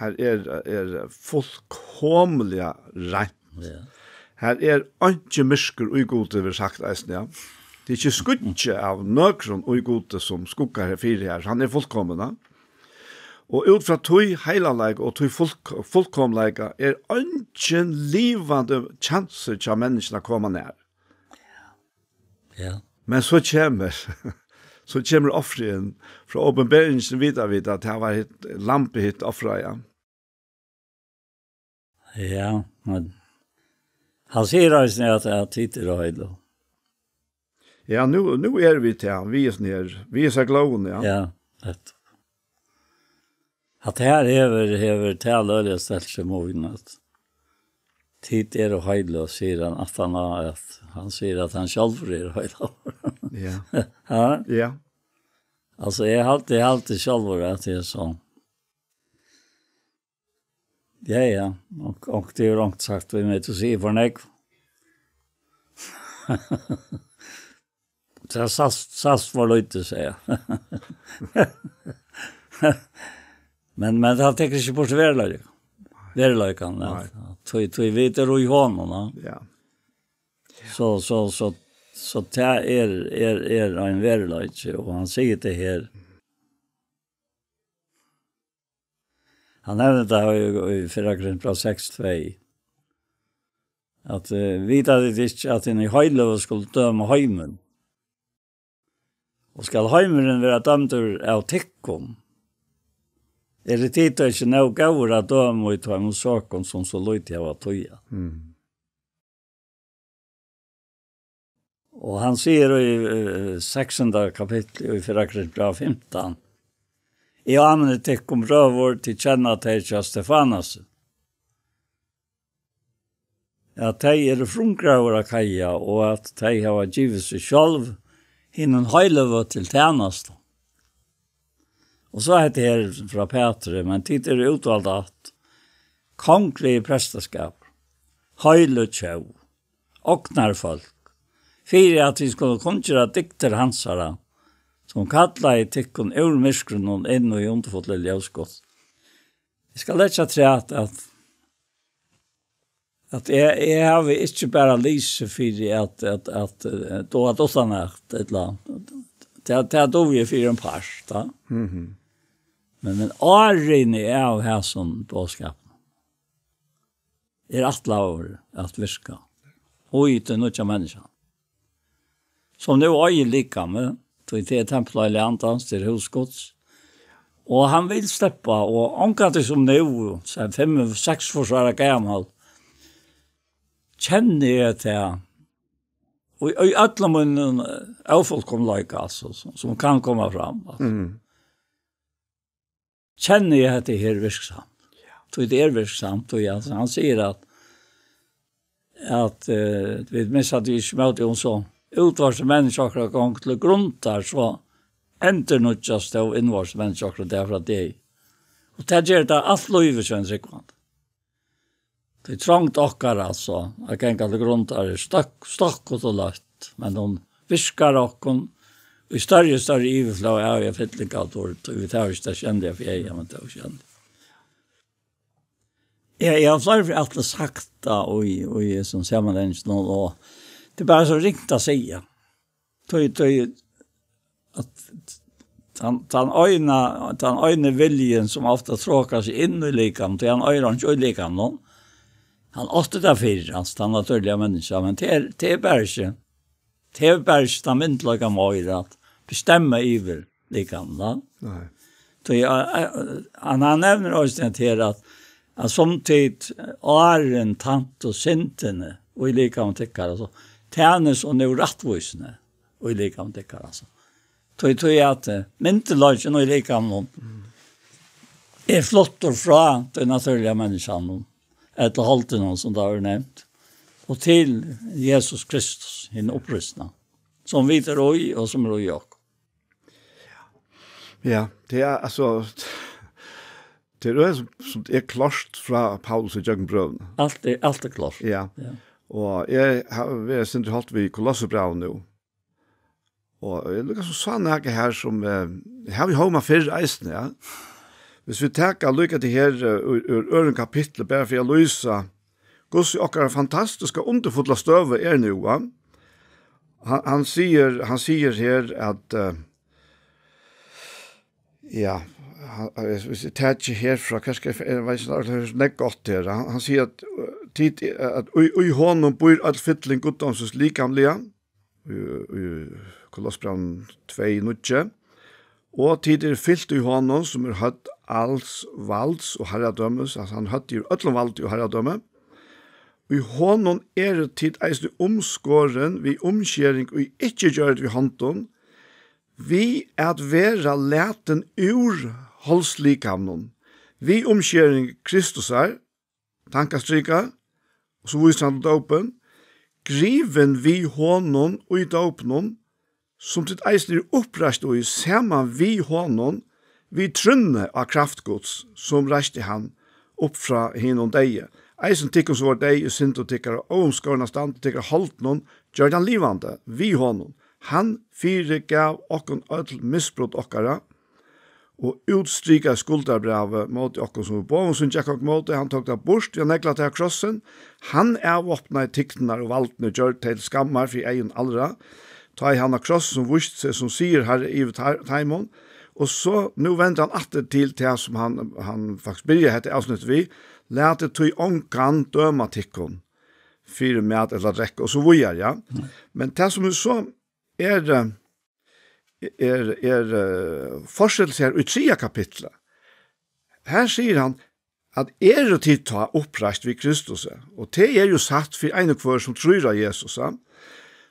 Her er, er fullkomiliga reint. Ja. Her er einki myrkur í Gudi, verður sagt eisini, ja. Tað er ikki skuggi av nøkrum í Gudi, sum skuggar her fyri her. Hann er fullkomin, ja. Og út frá tí heilagleika og tí fullk-, fullkomleika er eingin livandi kjansur hjá menniskjum at koma nær. Ja. Men so kemur, so kemur ofrið inn. Frá Opinberingini vita vit, at tað var hitt, lambið hitt ofraða. Ja, men hann sigur eisini at, at tit eru heil. Ja, nú, nú eru vit her, vit eru her, vit eru her glóðin, ja. Ja, nettupp. At her hevur, hevur talið øgiliga stelt seg mín, at tit eru heil, sigur hann, at hann, at hann sigur at hann sjálvur er heil. Ja. Ha? Ja. Altso, eg haldi, eg haldi sjálvur at tað er so. Ja, ja. Og, og tað er langt sagt, vit mugu ikki siga for nógv. Tað sæst, sæst for lítið, sigur eg. Men, men tað tekur ikki burt veruleikan. Veruleikan, ja. Nei. Tí, tí vit eru í honum, ja. Ja. So, so, so, so tað er, er, er ein veruleiki, og hann sigur tað her. Hann nevnir tað í, í fyrra Korintbræv seks tvey. at, eh, vita tit ikki, at hinir heiløgu skulu døma heimin? Og skal heimurin vera dømdur av tykkum? Eru tit ikki nóg góðir at døma í teimum søkum, sum so lítið hava týðað? Mm. Og hann sigur í, eh, seksanda kapitli í fyrra Korintbræv fimtan: Eg áminni tykkum, brøður, tit kenna tey hjá Stefanasi, at tey eru frumgróður Akaia, og at tey hava givið seg sjálv hinum heiløgu til tænastu. Og so hetta her frá Petri: Men tit eru útvald ætt, kongligi prestaskapur, heiløg tjóð, ognarfólk, fyri at tit skulu kunngera dygdir hansara, sum kallaði tykkum úr myrkrinum inn í undurfullu ljós Guds. Eg skal leggja afturat at, at eg, eg havi ikki bara lisið fyri at, at, at, eh, dáa uttanat, ella, tað, tað dugi eg fyri ein part, tá. Mhm. Men, men árin av hasum boðskapinum er ætlaður at virka í tí nýggja menniskja, sum nú eigur likamið, tí tað er tempul heiliga andans, tað er hús Guds. Og hann vil sleppa, og ongantíð sum nú, sum fimm, seks ára gamal, kenni eg tað, og í øllum mínum, eh, ófullkomleika, altso, sum, sum kann koma fram, altso. Mm. Kenni eg hetta her virksamt. Ja. Tí tað er virksamt, tí hann, hann sigur at, at, eh, vit missa tí ikki móti, um so útvortis menniskja okkara gongur til grundar, so endurnýggjast tó innvortis menniskja okkara dag frá degi. Og tað ger tað alt lívið hjá einum trúgvandi. Tí trongd okkara, altso, at ganga til grundar er støkk-, støkkut og løtt, men hon virkar okkum í størri og størri yvirflóð av, ja, fylling av dýrd, tí vit hava ikki tað sjónliga fyri eyga, men tað er sjónligt. Ja, eg havi fleiri ferð aftur sagt tað í, í hesum samanhanginum, og tað er bara so ringt at siga. Tí, tí, at tann, tann eina, tann eini viljin, sum ofta trókar seg inn í likam, tí hann eigur hann ikki í likamum, hann átti tað fyrr, altso, tann natúrliga menniskja, men tað er, tað er bara ikki, tað er bara ikki tann myndugleikan meir at bestemma yvir likamum, tá. Nei. Tí, eh, eh, hann, hann nevnir eisini at her at, at sum tit áðrenn tæntu syndini í likamum tykkara, altso, tænið so nú rættvísini í likamum tykkara, altso. Tí, tí at, eh, myndugleikin í likamum er fluttur frá tí natúrliga menniskjanum, ella holdinum, sum tað verður nevnt, og til Jesus Kristus, hin upprisna, sum vit eru í, og sum er í okkum. Ja, tað er, altso, tað er sum, sum er klárt frá Paulus í gjøgnum brøvini. Alt er, alt er klárt. Ja. Ja. Og eg havi verið sindur hálvt við Kolossebrævið nú. Og eg líka sum sá nakað her sum, eh, eg havi hómað fyrr eisini, ja. Hvis vit taka líka tað her, eh, úr, úr øðrum kapitli, bara fyri at lýsa, hvussu okkara fantastiska, undurfulla støða er nú, va? Hann, hann sigur, hann sigur her at, eh, ja, hann, eh, hvis eg taki her frá, hvat skal eg, eg veit ikki, tað er nógv gott her. Hann, hann sigur at, eh, tit, at í, í honum býr øll fylling guddómsins likamliga, í, í Kolossebrævinum tvey níggju. Og tit eru fylt í honum, sum er høvd als valds og harradømis, altso, hann er høvd yvir øllum valdi og harradømi. Í honum eru tit eisini umskorin við umskering, ið ikki er gjørd við hondum, við at vera latin úr holdslikamum, við umskering Kristusar, tankastrika, og so vísir hann til dópin, grivin við honum í dópinum, sum tit eisini eru uppreist í, saman við honum, við trúnni á kraft Guds, sum reisti hann upp frá hinum deyðu. Eisini tykkum, sum vóru deyð í syndum tykkara og óumskorinna standi tykkara holdinum, gjørdi hann livandi við honum. Hann fyrigav okkum øll misbrot okkara, og útstrikaði skuldarbrævið móti okkum, sum við boðum sínum gekk okkum móti. Hann tók tað burt við at negla tað á krossin. Hann avvápnaði tignar og valdini og gjørdi tey til skammar fyri eygum allra, tá ið hann á krossinum vísti seg sum sigurharri yvir tei-, teimum. Og so, nú vendir hann aftur til tað, sum hann, hann faktiskt byrjaði hetta avsnitt við: Latið tí ongan døma tykkum, fyri mat ella drekka og so víðari, ja. Men tað sum er so er, eh, er, er, eh, fortsetting her í triðja kapitli. Her sigur hann, at eru tit tá uppreist við Kristus, og tað er jú satt fyri ein og hvør sum trýr á Jesus, ja,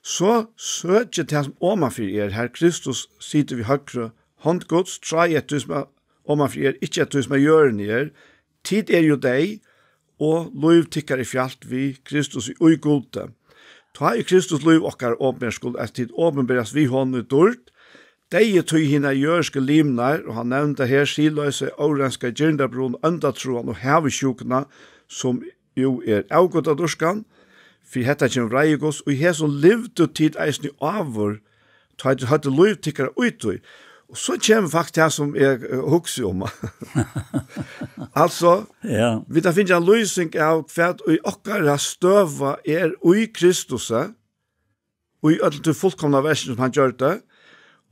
so søkið tað sum omanfyri er, har Kristus situr við høgru hond Guds, tráið eftir tí sum er omanfyri er, ikki eftir tí sum er á jørðini er. Tit eru jú deyð, og lív tykkara er fjalt við Kristus í Gudi. Tá er Kristus lív okkara opinbert, skulu eisini tit opinberast við honum í dýrd. Deyði tí hinar jørðsku limnar, og hann nevnir her siðloysi, óreinska, girndarbrot, óndatrúgv og havisjúkuna, sum jú er avgudadýrkan, fyri hetta kemur vreiði Guds, og í hesum livdu tit eisini áður, tá tit høvdu lív tykkara í tí. Og so kemur faktiskt tað sum eg, eh, hugsi um. Altso, ja, vit hava fingið eina lýsing av hvat í okkara støða er í Kristusi, og í øllum tí fullkomna verkinum sum hann gjørdi.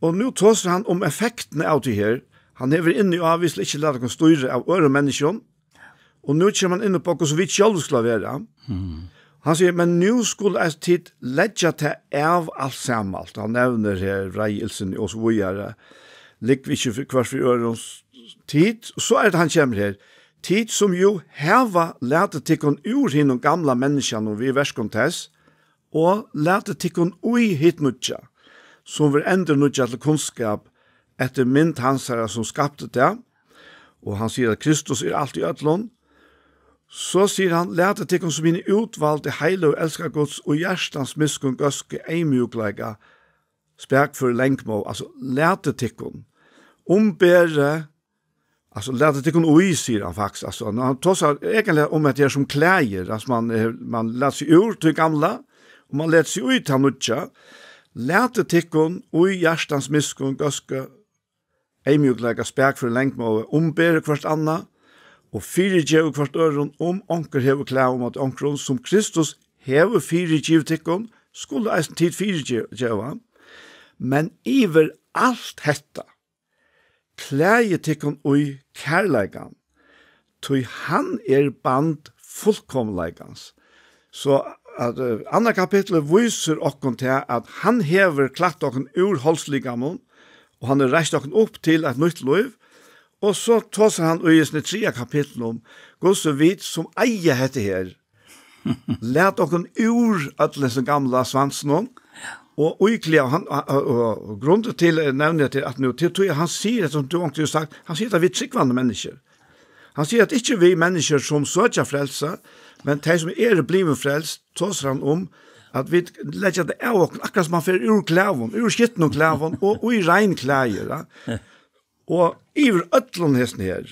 Og nú tosar hann um effektina av tí her. Hann hevur inni á, vit skulu ikki lata okkum stýra av øðrum menniskjum. Og nú kemur hann inn á, hvussu vit sjálv skulu vera. Mm. Hann sigur, men nú skulu eisini tit leggja tað av alt saman. Hann nevnir her vreiði, illsinni og so víðari. Ligg ikki fyri, hvør fyri øðrum s-, tit. Og so er tað hann kemur her. Tit sum jú hava latið tykkum úr hinum gamla menniskjanum við verkum tess, og latið tykkum í hitt nýggja, sum verður endurnýggjað til kunnskap eftir mynd hansara, sum skapti tað. Og hann sigur, at Kristus er alt í øllum. So sigur hann, latið tykkum sum hini útvaldu, heilagu, elskað Guds, í hjartans miskunn, góðsku, eyðmjúkleika, spakføri, langmóð, altso, latið tykkum, umberið, altso, latið tykkum í, sigur hann faktiskt, altso, hann tosar eigentliga um, at tað er sum klæðir, altso, man, eh, man læt seg úr tí gamla, og man læt seg í tað nýggja, latið tykkum í hjartans miskunn, góðsku, eyðmjúkleika, spakføri, langmóð, umberið hvørt annað, og fyrigevið hvørt øðrum, um onkur hevur klagað móti onkrum, sum Kristus hevur fyrigivið tykkum, skulu eisini tit fyrigeva. Men yvir alt hetta, klæðið tykkum í kærleikan, tí hann er band fullkomleikans. So at, eh, annað kapittul vísir okkum til, at hann hevur klætt okkum úr holdslikamum, og hann hevur reist okkum upp til eitt nýtt lív. Og so tosar hann í hesum triðja kapitlinum um, hvussu vit sum eiga hetta her, lat okkum úr øllum hesum gamla svansinum, og íklæða hann, og, og, og grundin til, eg nevni hetta, at nú, til tí, hann sigur, sum tú onkuntíð hevur sagt, hann sigur, at vit trúgvandi menniskjur. Hann sigur, at ikki vit menniskjur, sum søkja frelsi, men tey, sum eru blivin frelst, tosar hann um, at vit leggja tað av okkum, akkurát sum hann fer úr klæðum, úr skitnum klæðum, og í rein klæðir, ja. Og yvir øllum hesum her,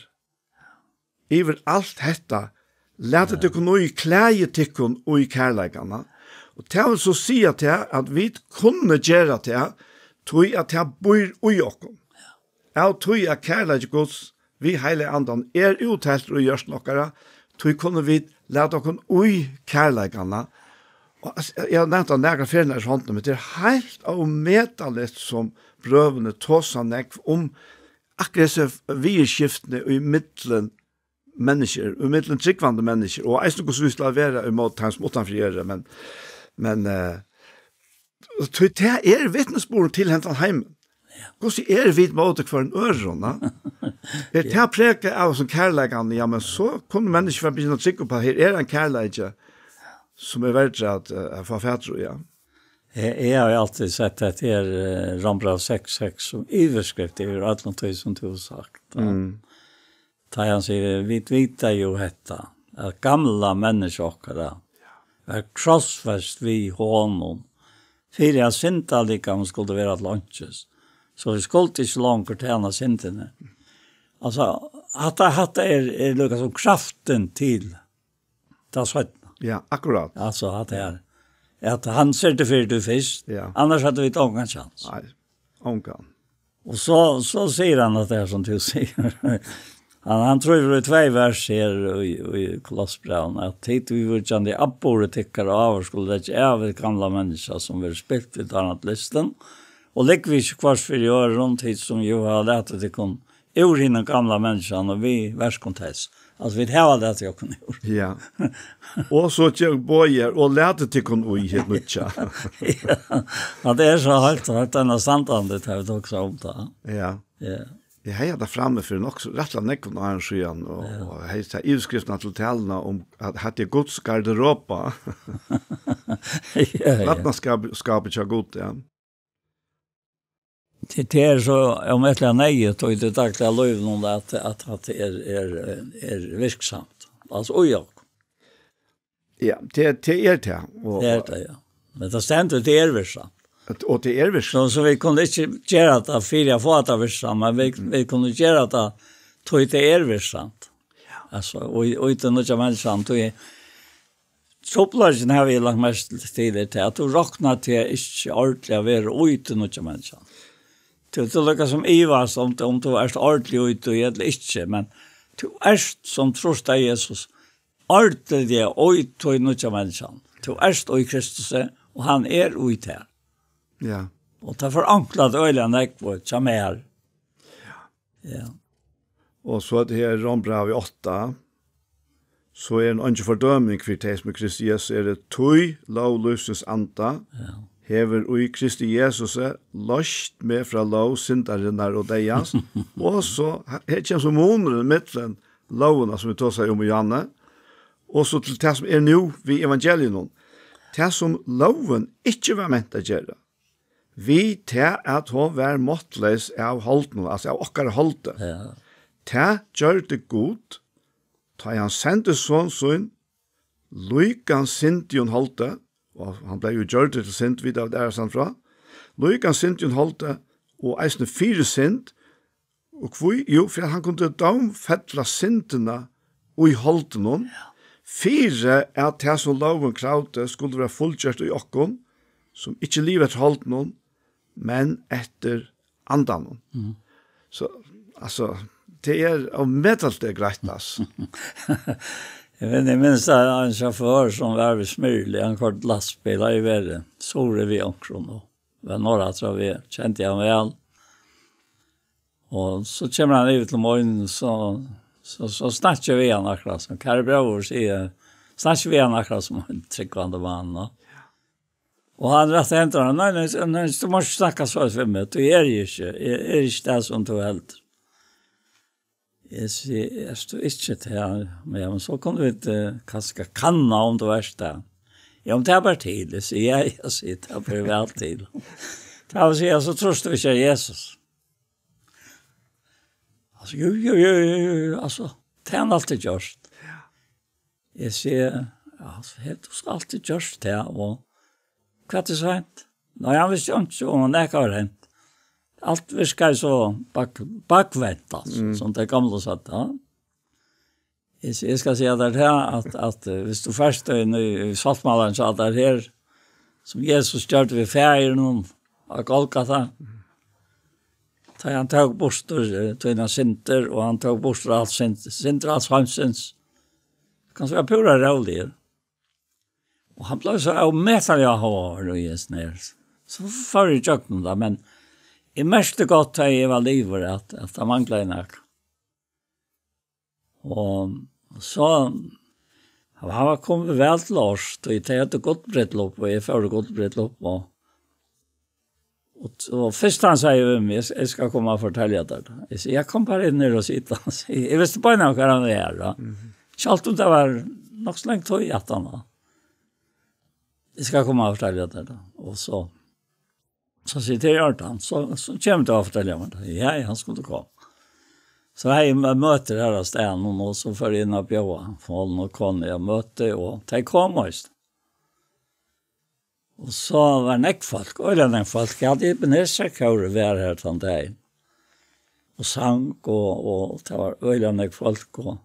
yvir alt hetta, latið tykkum í, klæðið tykkum í kærleikan. Og tað vil so siga tað, at vit kunnu gera tað, tí at tað býr í okkum. Av tí at kærleiki Guds við Heilaga Andan er útheltur í hjørtum okkara, tí kunnu vit lata okkum í kærleikan. Og as-, eg havi nevnt tað nakrar ferðir í hondini, men tað er heilt ómetaligt, sum brøvini tosa nógv um, akkurát hesi viðurskiftini í millum menniskjur, í millum trúgvandi menniskjur, og eisini hvussu vit skulu vera ímóti teimum, sum uttanfyri eru, men, men, eh, tí tað er vitnisburður til hendan heimin. Ja. Hvussu eru vit móti hvørjum øðrum, na? Er tað prædikað av sum kærleikan, ja, men so kunnu menniskjur fara at byrja at trúgva á, at her er ein kærleiki, sum er verdur at, eh, at fáa fatur í, ja. Eg, eg havi altíð sett hetta her, eh, Rómbræv seks seks sum yvirskrift yvir øllum tí, sum tú hevur sagt, ja. Mm. Tá hann sigur, vit vita jú hetta, at gamla menniskja okkara var krossfest við honum, fyri at syndalikamið skuldi vera til einkis, so vit skuldu ikki longur tæna syndini. Altso, hatta, hatta er, er líka sum kraftin til tað seinna. Ja, akkurát. Altso, at tað er, at hann syrgdi fyri tí fyrst, ja, annars høvdu vit ongan kjans. Nei, ongan. Og so, so sigur hann at tað er sum tú sigur. Hann, hann trýr í tvey vers her í, í Kolossebrævinum, at tit viðvíkjandi atburði tykkara áður skulu leggja av hitt gamla menniskja, sum verður spilt við tárnar til lystir, og lúgvið ikki hvørt fyri øðrum, tit sum jú hava latið tykkum úr hinum gamla menniskjanum við verkum tess. Altso, vit hava tað til okkum nú. Ja. Og so ger boðar, og latið tykkum í hitt nýggja. Ja. Og tað er so heilt, heilt annað standandi, tá vit hugsa um tað. Ja. Ja. Eg hevði tað frammi fyri nokk so rættiliga nógvum árum síðan, og, ja, og hevði tað yvirskriftina til taluna um, at hetta er Guds garderoba. Ja, ja. Klædnaskáp-, skápið hjá Gud, ja. Tað, tað er so ómetaliga neyðugt í tí dagliga lívinum at, at, at tað er, er, er virksamt. Altso, í okkum. Ja, tað, tað er tað. Og, tað er tað, ja. Men tað stendur, tað er virksamt. Og tað er virksamt. So, so vit kunnu ikki gera tað fyri at fáa tað virksamt, men vit, vit kunnu gera tað, tí tað er virksamt. Ja. Altso, og í, og í tí nýggja menniskjanum, tí Trupulleikin havi eg lagt merki til, er tað, at tú roknar teg ikki ordiliga vera í tí nýggja menniskjanum. Tú, tú líkasum ivast um, um tú ert ordiliga í tí ella ikki, men tú ert, sum trýrt av Jesus, ordiliga í tí nýggja menniskjanum. Tú ert í Kristusi, og hann er í tær. Ja. Og tað forankrar øgiliga nógv hjá mær. Ja. Og so er tað her Rómbrævið átta. So er ein eingin fordøming fyri tey, sum í Kristi Jesusi eru, tí lóg lívsins anda, ja, hevur í Kristi Jesusi loyst meg frá lóg syndarinnar og deyðans. Og so, her kemur so munurin millum lógina, sum vit tosaðu um í Johanne, og so til tað, sum er nú við evangeliinum. Tað, sum lógin ikki var ment at gera, við tað, at hon var máttleys av holdinum, altso av okkara holdi. Ja. Tað gjørdi Gud, tá ið hann sendi son sín, líkan syndigum holdi, og hann bleiv jú gjørdur til synd, vita vit aðrastaðni frá, líkan syndigum holdi, og eisini fyri synd, og hví? Jú, fyri at hann kundi dómfella syndina í holdinum, ja, fyri at tað, sum lógin kravdi, skuldi vera fullgjørt í okkum, sum ikki liva eftir holdinum, men eftir andanum. Mhm. So, altso, tað er ómetaliga greitt, altso. Eg veit, eg minnist, at ein sjåfør, sum var við Smyrli, hann koyrdi lastbil, har eg var, so var við onkrum, og var norðuraftur á veg, kendi hann væl. Og so kemur hann yvir til mín, so, so, so snakki eg við hann akkurát sum, "Kæri bror," sigi eg, snakki við hann akkurát sum ein trúgvandi mann, no? Og hann rættar hendur, "Nei, nei, nei, tú mást ikki snakka so við meg, tú eri ikki, eg eri ikki tað sum tú heldur." Eg sigi, "Ert tú ikki tað?" Men, ja, men so kunnu vit, eh, kanska kanna um tú ert tað. "Ja, men tað ber til." Eg sigi, "Ja, ja," sigi, "tað ber væl til." Tað vil siga, so trýrt tú ikki á Jesus. Altso, jú, jú, jú, jú, jú, altso, tað hevur hann altíð gjørt. Eg sigi, "Ja, altso, hevur tú so altíð gjørt tað, og hvat er so hent?" Nei, hann visti ikki, um nakað var hent. Alt virkaði so bak-, bakvent, altso, mm, sum tey gamlu søgdu, ja. Eg, eg skal siga tær tað, at, at, eh, viss tú fert inn í, í sáttmálan, so at tað her, sum Jesus gjørdi við Faðirin á Golgata, tá hann tók burtur, eh, tínar syndir, og hann tók burtur alt synd, syndir als heimsins, kanst vera púra róligur. Og hann bleiv so ómetaliga áhugaður í hesum her. So fór eg ígjøgnum tað, men eg merkti gott, tá eg var liðugur, at, at tað manglaði nakað. Og so, hann var komin væl til árs, og tey høvdu gullbrúdleyp, og eg fór í gullbrúdleyp, og, og, og fyrst hann segði við meg, "Eg, eg skal koma og fortelja tær tað." Eg sigi, "Ja, kom bara inn her og sit." Eg, eg visti bara, hvar hann var, ja. Mhm. Sjálvt um tað var nokk so langt tíð aftan á. "Eg skal koma og fortelja tær tað." Og so, so sigur, "Tað er í ordan, so, so kemur tú og fortelja mær tað." Ja, ja, hann skuldi koma. So hevði eg mø-, møtir har á staðnum, og so fór eg inn og bjóðaði honum og konu møti, og tey komu, veitst. Og so var nógv fólk, øgiliga nógv fólk. Eg helt Ebenezer-kórið var har tann dagin. Og sang, og, og tað var øgiliga nógv fólk, og,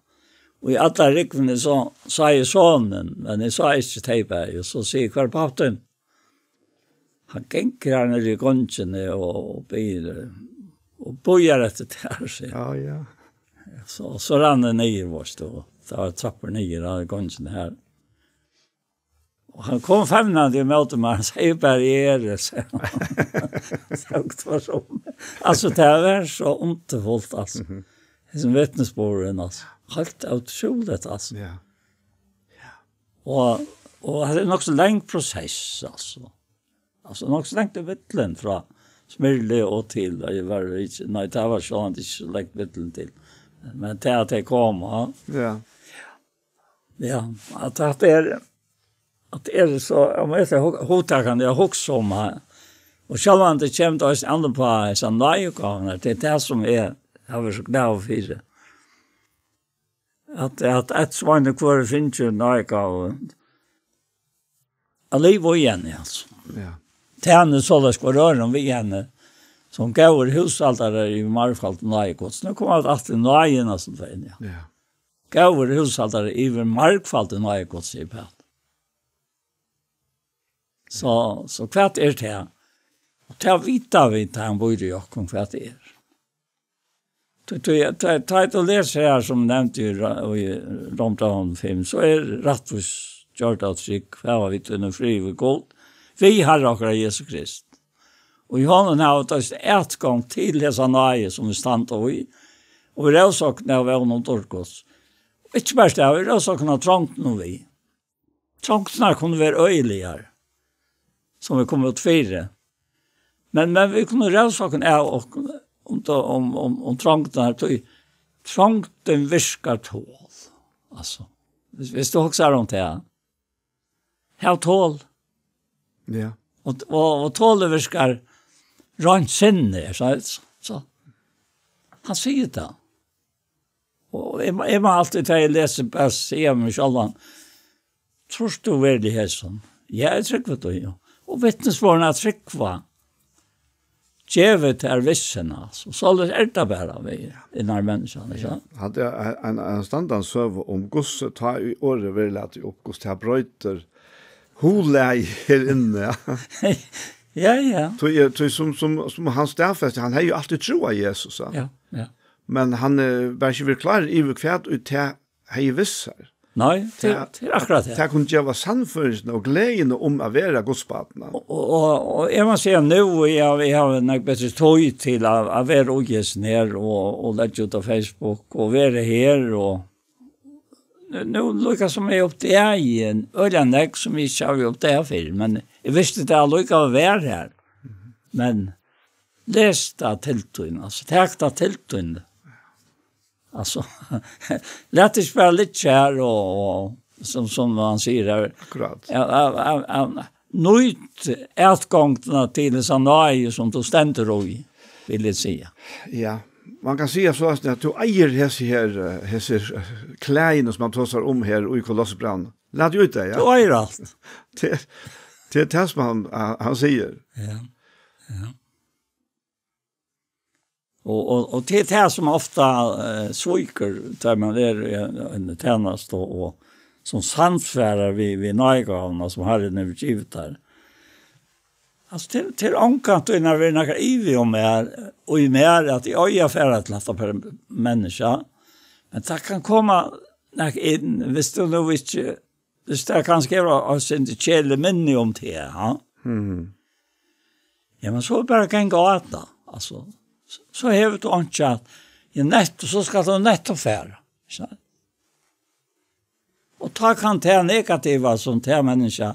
og í allari rúgvuni so sá eg sonin, men eg sá ikki tey bæði. Og so sigi eg, "Hvar er pápin?" "Hann gongur har niðri í gongini og, og biður, og bíðar eftir tær," sigur hann. Ja, ja. So, so rann eg niður, veitst tú. Tað var trappur niður á gongini har. Og hann kom fevnandi ímóti mær, hann segði bara, "Eg eri her," segði hann. So, tað var so, altso, tað var so undurfult, altso. Mhm. Hesin vitnisburðurin, altso. Heilt ótrúligt, altso. Ja. Og, og tað er nokk so lang prosess, altso. Altso, nokk so langt í villin frá Smyrli og til, eg var ikki, nei, tað var sjálvandi ikki so langt í villin til. Men til at eg kom, ja. Ja. Ja, at tað er, at tað er so, um eg skal hug-, hugtaka, eg hugsi um her. Og sjálvandi kemur tað eisini an uppá hesar náðigávurnar, tað er tað sum eg havi verið so glaður fyri. At, at eitt sum hvør fær náðigávu. At liva í henni, altso. Ja. Tænið soleiðis hvør øðrum við henni, sum góðir húshaldarar yvir margfaldi náði Guds. Nú koma vit aftur til náðina, sum tað er, ja. Ja. Góðir húshaldarar yvir margfaldi náði Guds, sigur Pætur. So, so hvat er tað? Og tað vita vit, tá hann býr í okkum, hvat tað er. Tí, tí, tá, tá tú lesur her, sum nevnt í Ra-, í Rómbrævinum fimm, so er rættvís gjørd av trúgv, hava vit nú frið við Gud, við Harra okkara Jesu Krist. Og í honum hava vit eisini atgongd til hesa náði, sum vit standa í, og við rósokn av vón um dýrd Guds. Og ikki bara tað, við rósokn av trongdini við. Trongdirnar kunnu vera øgiligar, sum vit koma út fyri. Men, men vit kunnu revsa okkum av okkum um, um, um, um trongdirnar, tí trongdin virkar tol. Altso, viss, viss tú hugsar um tað. Hav tol. Ja. Og, og, og tolið virkar reint sinni, so, so. Hann sigur tað. Og eg, má- eg má altíð, tá eg lesi best, siga meg sjálvan, trýrt tú veruliga hesum? Ja, eg trúgvi tí, ja. Og vitnisburðin at trúgva, gevur tær vissuna, altso. Soleiðis er tað bara við innar menniskjan, ikki sant? Hann er ein, ein, ein standandi søga um hvussu tá í orðið verður latið upp, hvussu tað broytir huglagið her inni, ja. Ja, ja. Tí, er- tí sum, sum, sum hann staðfesti, hann hevði jo altíð trúað Jesus, ja. Ja, ja. Men hann, eh, var ikki verið klárur yvir, hvat ið tað hevði við sær. Nei, tað, tað, tað er akkurát tað. Tað kunnu geva sannføringina og gleðina um at vera Guds barn. Og, og, og, og eg má siga nú, eg havi, eg havi nógv betri tíð til at, at vera í hesum her og, og leggja út á Facebook og vera her og nú, nú líka sum eg uppdagi, øgiliga nógv sum eg ikki havi uppdagað fyrr, men eg visti tað allíkavæl var her. Men les tað til tín, altso, tak tað til tín. Altso, lat tað ikki bara liggja her og, og sum, sum hann sigur her. Akkurát. Ja, ja, ja, ja. Nýt atgongdina til hesa náði sum tú stendur í, vil eg siga. Ja, man kann siga so at tú eigur hesi her, eh, hesir, eh, klæðini sum man tosar um her í Kolossebrævinum. Lat út tað, ja. Tú eigur alt. Tað, tað er tað sum hann, hann, hann sigur. Ja, ja. Og, og, og tað er tað sum ofta, eh, svíkur, tá man er í ein, ein tænastu og, og sum samsvarar við, við náðigávuna sum Harrin hevur givið tær. Altso, tað, tað er ongantíð, nær verður nakar ivi um mær, og í mær, at eg eigi at fara til hatta per-, menniskja. Men tað kann koma nakað inn, viss tú nú ikki Viss tað kanska er eitt sindur keðiligt minni um teg, ja. Mhm. Ja, men so er bara at ganga á tað, altso. So, so hevur tú einki at, ja, nettupp, so skalt tú nettupp fara, ikki sant? Og tá kann tað negativa, sum tað menniskja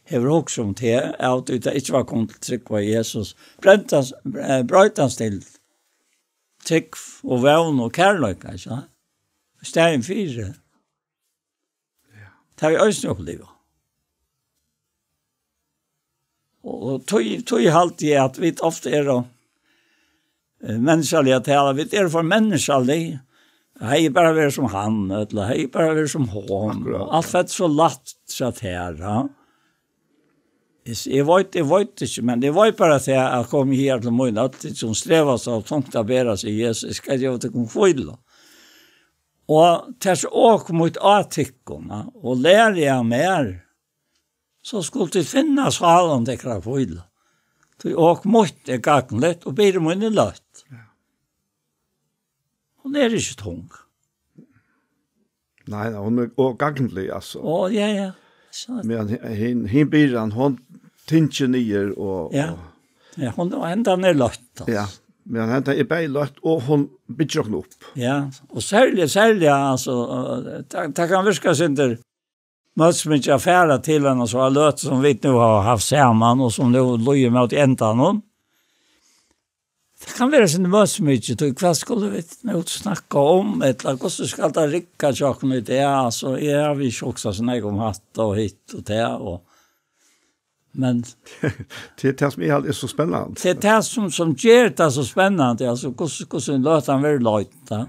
hevur hugsað um teg, av tí tað ikki var komið til trúgv á Jesus, broytast, eh, broytast til trúgv og vón og kærleika, ikki sant? Í staðin fyri. Ja. Tað havi eg eisini upplivað. Og, og tí, tí haldi eg, at vit ofta eru, eh, menniskjalig at tala, vit eru for menniskjalig. Hevði eg bara verið sum hann, ella hevði eg bara verið sum hon. Akkurát. Og alt fer so lætt, so at her, ja. Eg s-, eg veit, eg veit ikki, men eg veit bara at eg havi komið her til mín, at tey sum streva so tungt at bera, sigur Jesus, eg skal geva tykkum hvílu. Og tak ok mítt á tykkum, ja, og lærið av mær, so skulu tit finna sárum tykkara hvílu. Tí ok mítt er gagnligt, og byrði mín er løtt. Ja. Hon er ikki tung. Nei, nei, hon er og gagnlig, altso. Å, ja, ja. So. Men hin, hin, hin byrðan, hon tyngir niður og, ja. Og ja, hon, og hendan er løtt, altso. Ja. Men hetta er bæði løtt, og hon byggir okkum upp. Ja, og serliga, serliga, altso, øh, tað, tað kann virka sindur møðsmikið at fara til hana so løtu sum vit nú hava havt saman, og sum nú líður móti endanum. Tað kann vera sindur møðsmikið, tí hvat skulu vit nú snakka um, ella hvussu skal tað rigga hjá okkum í dag? Altso, eg havi ikki hugsað so nógv um hatta og hitt og tað, og, men Tað er tað sum eg haldi er so spennandi. Tað er tað sum, sum ger tað so spennandi, altso, hvussu, hvussu løtan verður leidd, tá.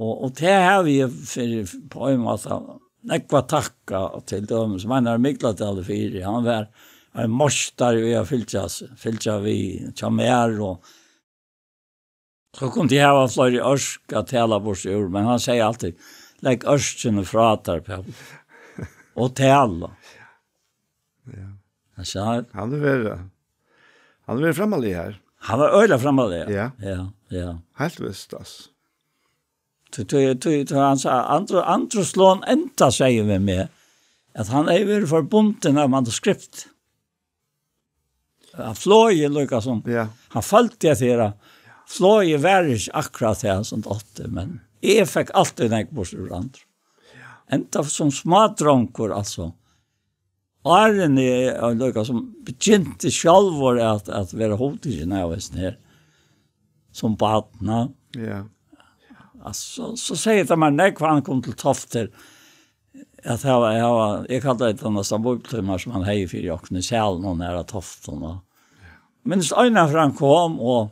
Og, og tað havi eg fyri, á ein máta, nógv at takka til dømis Meinhard Mikladal fyri. Hann var ein meistari í at fylgja, fylgja við hjá mær, og so kundi eg hava fleiri ørk at tala burtur úr, men hann segði altíð: "Legg ørkini frá tær, Pól, og tala." Ja. Hann segði, hann er verið, hann er verið framalig her. Hann var øgiliga framalig, ja. Ja. Ja, ja. Heilt vist, altso. Tí, tí, tí, tí hann sa, Andro-, Andro Sloan enda segði við meg, at hann hevði verið forbundin av manuskript. Hann fløg líka sum, ja, hann følti at her, fløg var ikki akkurát her, sum átti, men eg fekk altíð nógv burtur úr Andro. Ja. Enda sum smádrongur, altso. Áðrenn eg, eh, líka sum begynti sjálvur at, at vera hugtikin av hesum her, sum barn, ja. Ja. Altso, so, so segði tað mær nógv, hvar hann kom til Toftir, at her var, her var, eg kalli tað næstan bíbliutímar, sum hann hevði fyri okkum í salinum her á Toftum, og minnist eina ferð hann kom, og,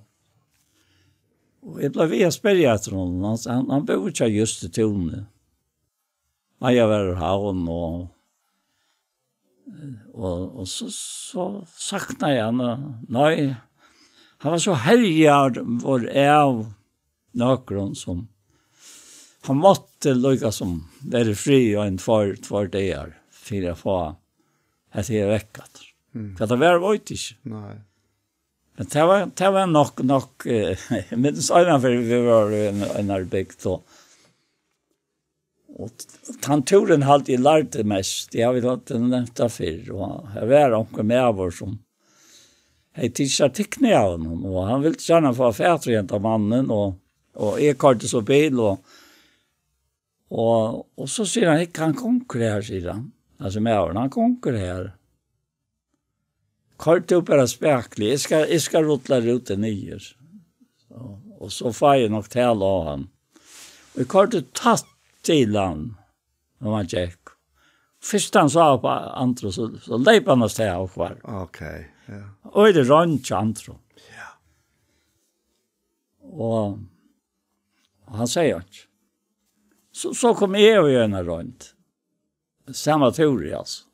og eg bleiv við at spyrja eftir honum. Hann, hann, hann búði ikki just í Túni. Nei, eg var í Havn, og, og, og so, so saknaði hann, og, nei, hann var so herjaður av nøkrum, sum hann mátti líka sum vera í frið í ein tveir, tveir dagar fyri at fáa hetta her vekk aftur. Mm. Hvat tað var, veit eg ikki. Nei. Men tað var, tað var nokk, nokk, eh, eg minnist eina ferð vit vóru í ein, einari bygd, og, og t-, tann túrin haldi eg lærdi mest. Eg havi nevnt tað fyrr, og her var onkur maður sum hevði tikið sær tikni av honum, og hann vildi gjarna fáa fatur í henda mannin, og, og eg koyrdi so bil, og, og, og so sigur hann: "Hygg, hann gongur her," sigur hann. Altso, maðurin, hann gongur her. Koyr tú bara spakuliga, eg skal, eg skal rulla rútin niður. Og, og so fái eg nokk tal á hann. Og eg koyrdi tætt til hann, og hann gekk. Fyrst hann sá upp á Andro, so, so leyp hann av stað og hvarv. Ok, ja. Og er tað roynt hjá Andro. Ja. Og, og hann segði einki. So, so kom eg í eina roynd. Sama túri, altso.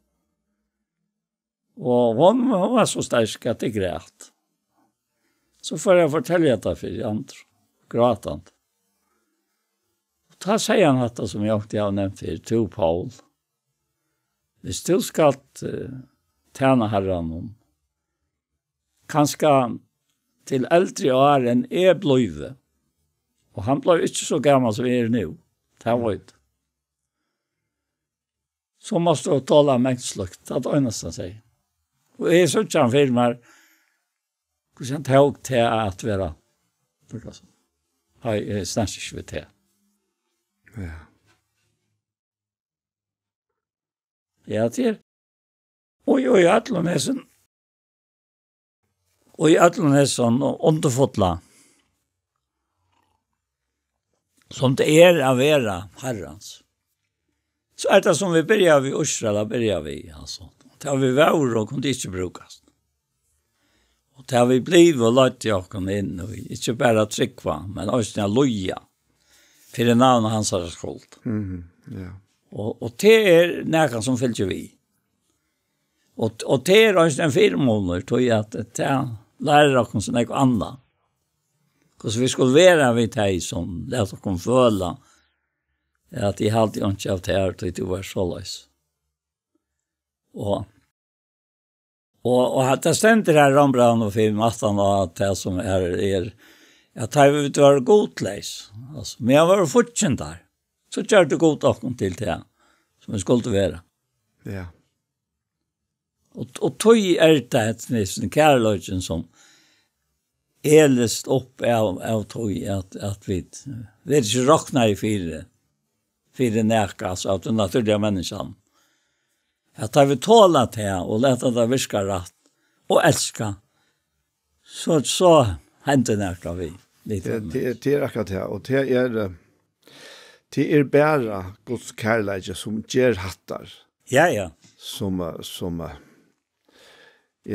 Og hon, hon var so sterk at eg græt. So fór eg at fortelja tað fyri Andro, grátandi. Og tá segði hann hatta, sum eg onkuntíð havi nevnt fyrr: "Tú, Pól, viss tú skalt, eh, tæna Harranum, kanska til eldri ár enn eg blívi." Og hann bleiv ikki so gamal sum eg eri nú. Tað veit eg. So mást tú tola mangt slíkt, tað er tað einasta, hann segði. Og eg síggi hann fyri mær, hvussu hann tók tað at vera, nei, eg snakki ikki við teg. Ja. Ja, tað er. Og, og í øllum hesum, og í øllum hesum undurfulla, sum tað er at vera Harrans, so er tað, sum vit byrja við, Ísrael at byrja við, altso. Tað vit vóru og kundi ikki brúkast. Og tað vit blivu og leiddi okkum inn í, ikki bara at trúgva, men eisini at lýða fyri navni hansara skuld. Mhm, ja. Og, og tað er nakað, sum fylgir við. Og, og tað er eisini ein fyrimunur, tí at tað lærir okkum so nógv annað. Hvussu vit skulu vera við tey, sum lata okkum føla, at eg haldi einki av tær, tí tú ert soleiðis. Og, og, og at tað stendur her í Rómbrævinum fimm, aftan á tað sum er, er, at tey vóru gudleys. Altso, men vóru fíggindar. So gjørdi Gud okkum til tað, sum vit skuldu vera. Ja. Og, og tí er tað hesin kærleikin sum, elist upp av, av tí at, at vit, vit eru ikki roknaði fyri, fyri nakað, altso, av tí natúrliga menniskjan. At tá vit tola tað og lata tað virka rætt og elska, so, so hendir nakað við, við Tað, tað, tað er akkurát tað, og tað er, eh, tað er bara Guds kærleiki, sum ger hattar. Ja, ja. Sum, eh, sum, eh,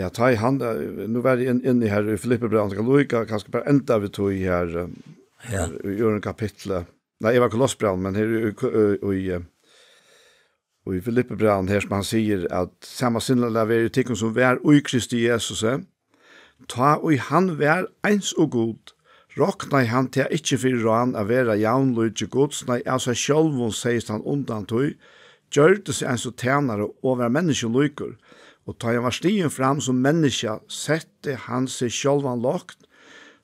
ja, tá í hann, eh, nú var eg inn, inni her í Filippibrævinum, skal líka kanska bara enda við tí her, eh, Ja. her í øðrum kapitli. Nei, eg var Kolossebrævinum, men her í, í, í, eh, Og í Filippibrævinum her, sum hann sigur, at sama sinnalag veri í tykkum, sum var í Kristi Jesusi, tá ið hann var eins og Gud, roknaði hann tað ikki fyri rán at vera javnlíki Guds, nei, av sær sjálvum segðist hann undan tí, gjørdi seg eins og tænari og var menniskjum líkur. Og tá ið hann var stigin fram sum menniskja, setti hann seg sjálvan lágt,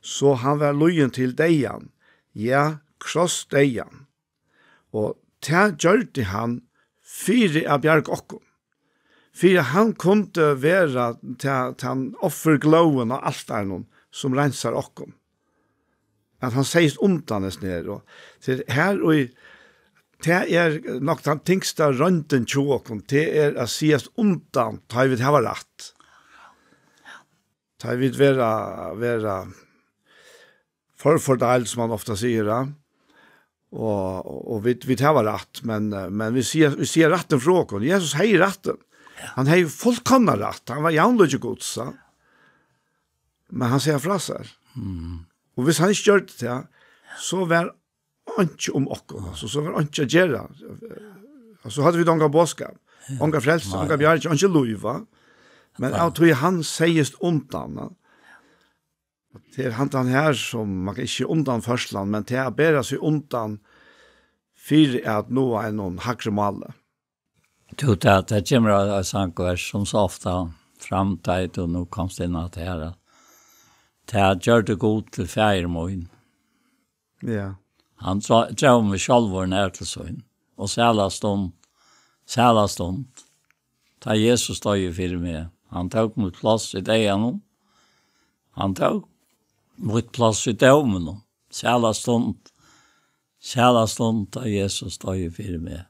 so hann var lýðin til deyðan, ja, krossdeyðan. Og tað gjørdi hann fyri at bjarga okkum. Fyri at hann kundi vera ta, tann offerglóðin á altarinum, sum reinsar okkum. At hann segðist undan hesum her. Og til her og í, tað er nokk tann tyngsta royndin hjá okkum, tað er at sigast undan, tá vit hava rætt. Tá vit vera, vera forfordeild, sum man ofta sigur, ja. Og, og vit, vit hava rætt, men, eh, men vit siga, vit siga rættin frá okkum. Jesus hevði rættin. Ja. Hann hevði fullkomna rætt. Hann var javnlíki Guds, ja. Men hann sigur frá sær. Mm. Og hvis hann ikki gjørdi tað, so var einki um okkum, altso, so var einki at gera. Og so høvdu vit ongan boðskap, ja, onga frelsu, nei, onga bjargi, einki lív, va? Men nei, av tí hann segðist undan, va? Tað er handan her, sum man kann ikki undan førslan, men tað at bera seg undan fyri at náa einum hægri máli. Tú, tað, tað kemur av, av sangvers, sum so ofta fram, tá ið tú nú komst inn á tað her, at tað gjørdi Gud til faðir mín. Ja. Hann dro-, dró meg sjálvur nær til sín. Og sæla stund, sæla stund, tá Jesus doyði fyri meg. Hann tók mítt pláss í deyðanum. Hann tók mítt pláss í dóminum. Sæla stund, sæla stund, tá Jesus doyði fyri meg.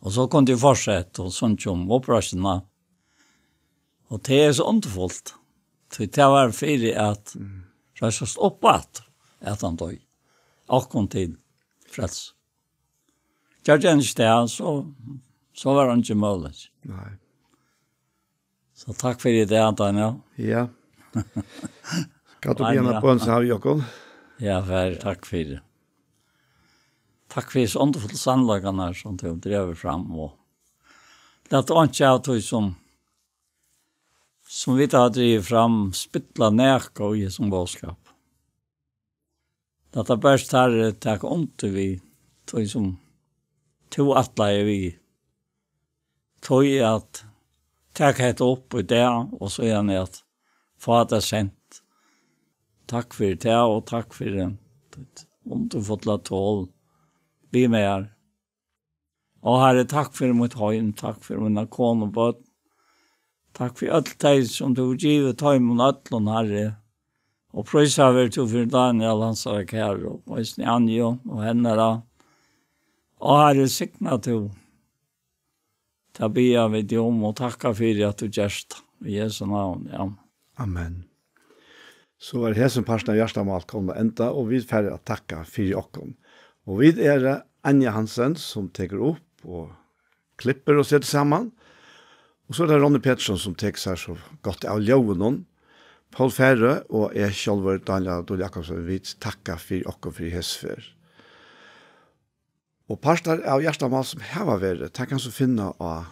Og so kundi eg fortsett og sungið um uppreisnina. Og tað er so undurfult. Tí tað var fyri at, mm, reisast upp aftur, at hann doyði. Okkum til frelsu. Gjørdi hann ikki tað, so, so var hann ikki møguleiki. Nei. So takk fyri tað, Daniel. Ja. Skal du Nei, be hana ja. Bøn, så har vi Jakob. Ja, faðir, takk fyri. Takk fyri so undurfullu sannleikarnar, sum tú dregur fram, og lat einki av tí, sum, sum vit hava drigið fram, spilla nakað í hesum boðskap. Lat tað bert, Harri, taka undir við tí, sum tú ætlaði við tí at taka hetta upp í dag, og síðani at fáa tað sent. Takk fyri tað, og takk fyri títt undurfulla tol við mær. Og Harri, takk fyri mítt heim, takk fyri mína konu og børn. Takk fyri øll tey, sum tú hevur givið teimum øllum, Harri. Og prísað verður tú fyri Daniel, hansara kæru, og eisini Anju og hennara. Og Harri, signa tú. Tað biðja vit teg um og takka fyri, at tú gert tað. Í Jesu navn, ja. Amen. So er hesin partin av Hjartamál komin at enda, og vit fara at takka fyri okkum. Og vit eru Anja Hansen, sum tekur upp og klippir og setir saman. Og so er tað Ronny Petersson, sum tekur sær so gott av ljóðinum. Poul Færø og eg sjálvur, Daniel Dole Jakobsen, vit takka fyri okkum fyri hesa ferð. Og partar av Hjartamál sum hava verið, tað kanst tú finna á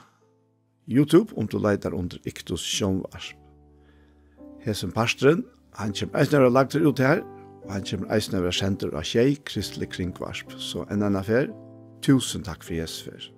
YouTube, um tú leitar undir Iktus Sjónvarp. Hesin parturin, hann kemur eisini at vera lagdur út her, og hann kemur eisini at vera sendur á Sjey Kristlig Kringvarp. So enn eina ferð, túsund takk fyri hesa ferð.